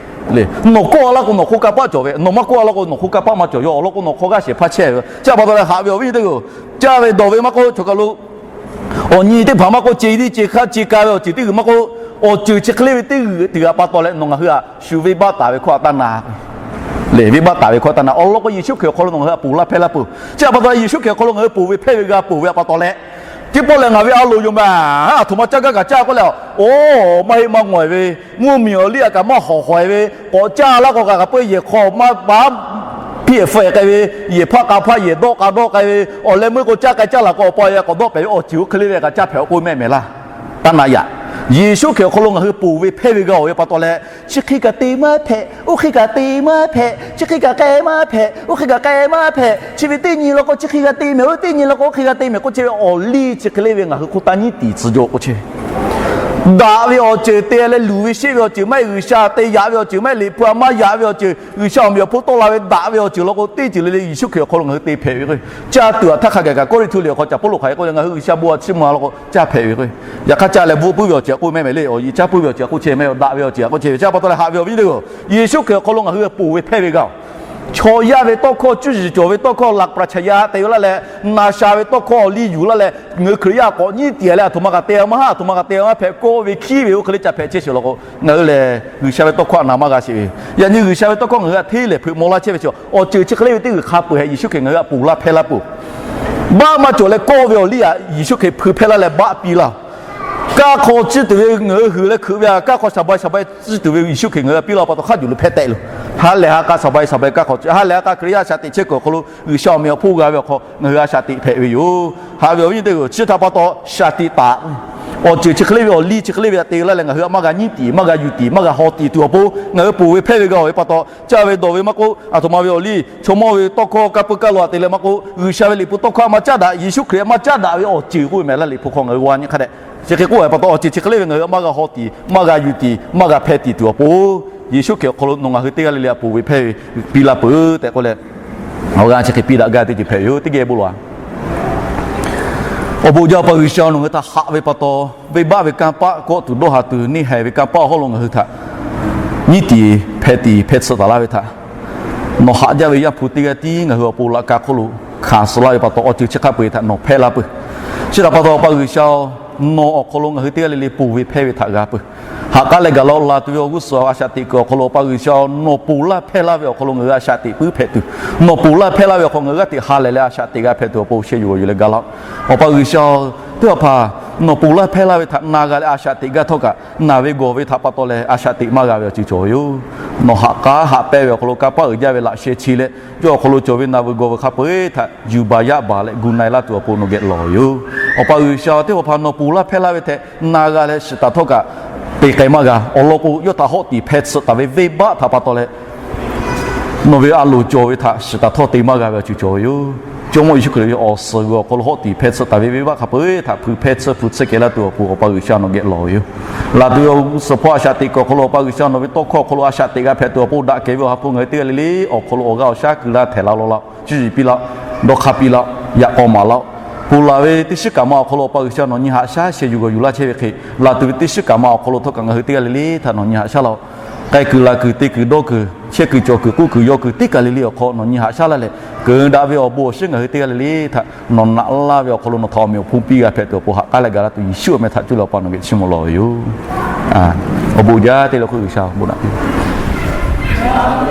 le. Nawˬ kawˆ laˇ k'o nawˬ hk'oˆ kanˇ paˆ cawˬ ve, nawˬ maˇ kawˆ laˇ k'o nawˬ hk'oˆ kanˇ paˆ maˇ cawˬ. Yawˇ awˬ lawn k'o nawˬ hk'aw g'aˇ shehˍ hpaˇ chehˇ ve. Chi pa taw leh haꞈ ve awˬ viˉ nyi teˇ g'aˇ, caˇ ve dawˬ ve maˇ k'oˆ, choˬ kaˬ lo awˬ nyi teˇ hpaˍ maˇ k'oˆ, ce tiˉ ce hk'aˇ ce ka ve awˬ ceuˬ teˇ g'uiˬ maˇ k'oˆ, awˬ ceuˬ chi hk'e le ve teˇ g'uiˬ teˇ g'aˇ pa taw leh nawˬ ngaˬ hui aꞈ shu venˇbaˆ taˍ ve hkawˇ htaꞈ taˇ na le. Venˇbaˆ taˍ ve hkawˇ taˇ na. Awˬ lawn k'o Yeˍsuˆ Hkriꞈ awˬ hk'aw lo nawˬ ngaˬ hui aꞈ ponˬ laˇ hpehˇ laˇ peuˬ. Chi pa taw leh Yeˍsuˆ Hkriꞈ awˬ hk'aw lo ngaˬ hui ponˬ ve hpehˇ ve g'a ponˬ ve pa taw leh, teˇ pawˆ lehˬ ngaˬ ve a loˍ yoˬ mehˍ, aˬ htoꞈ ma caˇ gaˇ kaꞈ caˇ k'oˆ leh, oˇ maˇ heˆ maˇ ngawˬ ve, mvuhˇmiˬ awˬ liˇ aꞈ kaꞈ maˇ hawˍ hawˍ ve, k'awꞈ caˇ laˇ k'o kaꞈ kaꞈ peuˬ yehˬ hk'aw maˇ baˉ piˇ-ehˍ feu-ehˍ k'ai ve, yehˬ hpaˆ k'a hpaˆ yehˬ dawˆ k'a dawˆ k'ai ve, awˬ leh meuˇ k'o caˇ k'ai caˇ laˬ k'o awˬ pa awˬ e k'awꞈ dawˆ pehꞈ ve awˬ ceuˬ oˇ hk'e le ve kaꞈ caˇ hpehꞈ k'oˆ mehˆ mehˍ laˇ. Taˇ na yaꞈ. Yeˍsuˆ Hkriꞈ awˬ hk'aw lo ngaˬ hui ponˬ ve hpehˇ ve g'a-oˬ ve pa taw leh, chi hk'e kaꞈ te maˇ hpehꞈ, oˇ hk'e kaꞈ te maˇ hpehꞈ, chi hk'e kaꞈ k'ai maˇ hpehꞈ, oˇ hk'e kaꞈ k'ai maˇ hpehꞈ, chi ve teˇ nyi law k'o chi hk'e g'a te mehˍ, oˇ teˇ nyi law k'o oˇ hk'e g'a te mehˍ k'oˆ chehˇ ve awˬ liˇ chi hk'e le ve ngaˬ hui hk'oˆ taˇ nyiˉ tiˍ tcuh jaw k'oˆ chehˇ ve. Daꞈ ve awˬ ceuˬ te leh luˬ ve sheˆ ve awˬ ceuˬ maˇ heˆ, G'uiˬsha te yaꞈ ve awˬ ceuˬ maˇ heˆ, liꞈ hpu aꞈ maˇ yaꞈ ve awˬ ceuˬ, G'uiˬsha awˬ meꞈ awˬ hponˇ tawˆ la ve daꞈ ve awˬ ceuˬ law k'o teˇ ceuˬ le le Yeˍsuˆ Hkriꞈ awˬ hk'aw lo ngaˬ hui te hpehꞈ ve k'o, caˇ tuˬ aꞈ htaˇ hk'a gaˬ kaꞈ Kawˇrenˍhtuˆ liꞈ awˬ hk'aw Caˍ Pawˇluꞈ hk'aˬ hk'e k'oˆ ve, ngaˬ hui G'uiˬsha bon aꞈ chiˇ mvuh-a law k'o caˇ hpehꞈ ve k'o, yaꞈ hk'aˇ caˇ leh bvuhꞈ puiˉ ve awˬ ceuˬ aꞈ k'oˆ mehˆ mehˍ le. Awˬ yeˬ caˇ puiˉ ve awˬ ceuˬ aꞈ k'oˆ chehˇ mehˍ, daꞈ ve awˬ ceuˬ aꞈ k'oˆ chehˇ ve. Chi pa taw leh haꞈ ve awˬ viˉ teˇ g'aˇ, Yeˍsuˆ Hkriꞈ awˬ hk'aw lo ngaˬ hui ponˬ ve hpehˇ ve g'a-oˬ. Chaw yaˇ ve tawˇ hkawˇ, cuˇ yiˍ cawˬ ve tawˇ hkawˇ, laꞈ k'paˍ chaꞈ yaˇ te laˇ leh, na sha ve tawˇ hkawˇ awˬ liˇ yuˬ laˇ leh, ngaˬ hui Hkriꞈ yaˇ k'awꞈ nyiˉ tiˍ leh aˬ htoꞈ ma kaꞈ te maˇ haˉ, aˬ htoꞈ ma kaꞈ te maˇ hpehꞈ kawˆ ve hkiˉ ve oˇ hk'e le ca hpehꞈ chehˇ sheˍ law k'o, ngaˬ hui lehˬ G'uiˬsha ve tawˇ hkawˇ aꞈ na maˇ g'a sheˍ ve. Yaꞈ nyi G'uiˬsha ve tawˇ hkawˇ ngaˬ hui aꞈ hteˇ lehˬ hpeuꞈ maw laˇ chehˇ ve chi awˬ ceuˬ chi hk'e le ve teˇ g'uiˬ hk'a peu-eˬ hehꞈ Yeˍsuˆ Hkriꞈ ngaˬ hui aꞈ ponˬ laˇ hpehˇ laˇ peuˬ. Baˆ maˇ cawˬ leh kawˆ ve awˬ liˇ aꞈ Yeˍsuˆ Hkriꞈ hpui hpehˇ laˇ leh baˆ piˇ laˇ-oˬ. Kanˇ hk'aw ciˇ tuˬ ve ngaˬ hui hui leh hkeuꞈ ve aꞈ, kanˇ hk'aw shaˍ bai shaˍ bai ciˇ tuˬ ve Yeˍsuˆ Hkriꞈ ngaˬ hui aꞈ piˇ laˇ pa taw hk'a juˬ lo hpehˇ tehꞈ loˬ. Ha lehˬ ha k'a shaˍ bai shaˍ bai kanˇ hk'aw ciˇ, ha lehˬ ha k'a Hkriꞈ yaˇ a shaꞈ teꞈ chehˇ kuiˬ awˬ hk'aw lo G'uiˬsha awˬ meꞈ awˬ hponˇ g'a ve awˬ hk'aw ngaˬ hui a shaꞈ teꞈ hpehꞈ ve yoˬ. Haꞈ ve awˬ viˉ teˇ g'aˇ, chi htaꞈ pa taw shaˍ tiꞈ taˍ. Awˬ ceuˬ chi hk'e le ve awˬ liˇ chi hk'e le ve aꞈ te laˇ leh ngaˬ hui aꞈ maˇ g'a nyiˉ tiˍ, maˇ g'a yuˬ tiˍ, maˇ g'a haw tiˍ tuˬ awˬ pon ngaˬ hui ponˬ ve hpehˇ ve g'a-oˬ ve pa taw, caˇ ve dawˬ ve maˇ k'oˆ, aˬ htoꞈ ma ve awˬ liˇ chaw mawˇ ve tawˇ hkawˇ kanˇ puiˉ kaˇ lo aꞈ te leh maˇ k'oˆ, G'uiˬsha ve liꞈ hpu tawˇ hkawˇ aꞈ maˇ caˉ daꞈ, Yeˍsuˆ Hkriꞈ aꞈ maˇ caˉ daꞈ ve awˬ ceuˬ k'oˆ ve mehˍ laˇ. Liꞈ hpu hk'aw ngaˬ hui g'a nyi hk'a dehꞈ chi hk'e k'oˆ ve pa taw awˬ ceuˬ chi hk'e le ve ngaˬ hui aꞈ maˇ g'a haw tiˍ, maˇ g'a yuˬ tiˍ, maˇ g'a hpeh tiˍ tuˬ awˬ pon, Yeˍsuˆ Hkriꞈ awˬ hk'aw lo nawˬ ngaˬ hui teˇ g'aˇ le le aꞈ ponˬ ve hpehˇ ve piˇ laˇ peuˬ tehꞈ k'oˆ leh, awˬ g'aˇ chi hk'e piˇ daꞈ gaˇ teˇ ceuˬ hpehꞈ ve yoˬ. Teˇ geh bon lawˬ-a. Awˬ bon jaˇ Awˬ pa G'uiˬsha, nawˬ ngaˬ hui htaꞈ haꞈ ve pa taw, venˇbaˆ ve kanˇ paˆ kawˆ tuˬ dawˇ ha tuˬ neˇ haiˬ ve kanˇ paˆ awˬ hawˉ lo ngaˬ hui htaꞈ nyiˉ tiˍ hpeh tiˍ hpeh tsuhꞈ taˍ laˇ ve htaꞈ, nawˬ haꞈ jaˇ ve Yaˇ hpu teˇ g'aˇ tiˉ ngaˬ hui awˬ pon laꞈ ka hk'oˆ lo hkanˍ suh laˇ ve pa taw, awˬ ceuˬ chi hk'a peu-eˬ htaꞈ nawˬ hpehˇ laˇ peuˬ. Chi htaꞈ pa taw Awˬ pa G'uiˬsha, nawˬ awˬ hk'aw lo ngaˬ hui teˇ g'aˇ le le ponˬ ve hpehˇ ve htaꞈ g'a peuˬ. Ha k'aˉ leh gaˬ la-o, laˬ tuˬ ve awˬ g'uˇ suhˍ a shaꞈ teꞈ kuiˬ awˬ hk'aw lo Awˬ pa G'uiˬsha, nawˬ ponˬ laˇ hpehˇ laˇ ve awˬ hk'aw lo ngaˬ hui a shaꞈ teꞈ puiˉ hpehꞈ tuˬ, nawˬ ponˬ laˇ hpehˇ laˇ ve awˬ hk'aw ngaˬ hui g'aˇ teꞈ ha lehˬ leh a shaꞈ teꞈ g'a hpehꞈ tuˬ awˬ pon sheh yuˬ g'awˬ yuˬ leh ga laˇ-oˆ. Awˬ pa G'uiˬsha, teˇ hpaˍ hpaˍ nawˬ ponˬ laˇ hpehˇ laˇ ve htaꞈ na g'a leh a shaꞈ teꞈ gaˇ htawˇ kaꞈ, naˬ ve gawˬ ve htaꞈ pa taw leh a shaꞈ teꞈ maˇ g'a ve awˬ ceuˬ cawˬ ve yoˬ. Nawˬ haꞈ k'aˉ haꞈ pehnˇ ve awˬ hk'aw lo kanˇ paˆ uiˍ jaˇ ve laꞈ sheh chi leh, yawˇ awˬ hk'aw lo cawˬ ve naˬ vuiˬ gawˬ vuiˬ hk'a peu-eˬ htaꞈ yuˬ baˬ yaˇ baˬ leh gu na-e laˇ tuˬ awˬ pon nawˬ geh lawˬ ve yoˬ. Awˬ pa G'uiˬsha, teˇ hpaˍ hpaˍ nawˬ ponˬ laˇ hpehˇ laˇ ve tehꞈ na g'a leh shiˍ taˍ htawˇ kaꞈ, te k'ai maˇ g'a. Awˬ lawn k'o, yawˇ htaꞈ hawˆ tiˍ hpeh tsuhꞈ taˍ ve venˇbaˆ htaꞈ pa taw leh, nawˬ ve a loˍ cawˬ ve htaꞈ shiˍ taˍ htawˇ te maˇ g'a ve awˬ ceuˬ cawˬ ve yoˬ. Jawˇmawˇ Yeˍsuˆ Hkriꞈ ve awˬ suhˍ g'uiˬ awˬ hk'aw lo hawˆ tiˍ hpeh tsuhꞈ taˍ ve venˇbaˆ hk'a peu-eˬ htaꞈ hpui hpeh tsuhꞈ hpu tsuhꞈ kehˬ laˇ tuˬ awˬ pon Awˬ pa G'uiˬsha nawˬ geh lawˬ ve yoˬ. Laˬ tuˬ ve awˬ g'uˇ suhˍ hpawˇ a shaꞈ teꞈ kuiˬ awˬ hk'aw lo Awˬ pa G'uiˬsha nawˬ ve tawˇ hkawˇ awˬ hk'aw lo a shaꞈ teꞈ g'a hpehꞈ tuˬ awˬ pon daꞈ kehˬ ve awˬ ha hpu ngaˬ hui teˇ g'aˇ le le awˬ hk'aw lo awˬ g'aˇ awˬ shaˉ keu laˇ htehꞈ la law laˇ-oˆ. Cuˇ yiˍ piˇ laˇ-oˆ. dawˇ hk'aˇ piˇ laˇ-oˆ, yaꞈ k'aw maˍ laˇ-oˆ. Ponˬ laˬ ve teˇ shiˉ kaꞈ ma awˬ hk'aw lo Awˬ pa G'uiˬsha nawˬ nyi haꞈ shaˉ sheh yuˬ g'awˬ yuˬ laˇ chehˇ ve hk'e, laˬ tuˬ ve teˇ shiˉ kaꞈ ma awˬ hk'aw lo htawˇ kaꞈ ngaˬ hui teˇ g'aˇ le le htaꞈ nawˬ nyi haꞈ shaˉ laˇ-oˆ. K'ai kuiˬ laˬ kuiˬ te kuiˬ dawˇ kuiˬ chehˇ kuiˬ cawˬ kuiˬ k'oˆ kuiˬ yaw kuiˬ teˇ kaˬ le le awˬ hk'aw nawˬ nyi haꞈ shaˉ laˇ leh, keunˍ daꞈ ve awˬ bon awˬ shinˉ ngaˬ hui teˇ g'aˇ le le htaꞈ nawˬ naꞈ laˇ ve awˬ hk'aw lo nawˬ htaꞈ awˬ meꞈ awˬ hponˇ piˇ g'a hpehꞈ tuˬ awˬ pon haꞈ k'aˉ leh gaˬ laˇ tuˬ Yeˍsuˆ awˬ meh htaꞈ cuˇ leh Awˬ pa nawˬ geh chiˇ mvuh lawˬ ve yoˬ. Awˬ bon jaˇ te leh hk'oˆ G'uiˬsha awˬ bon naꞈ piˇ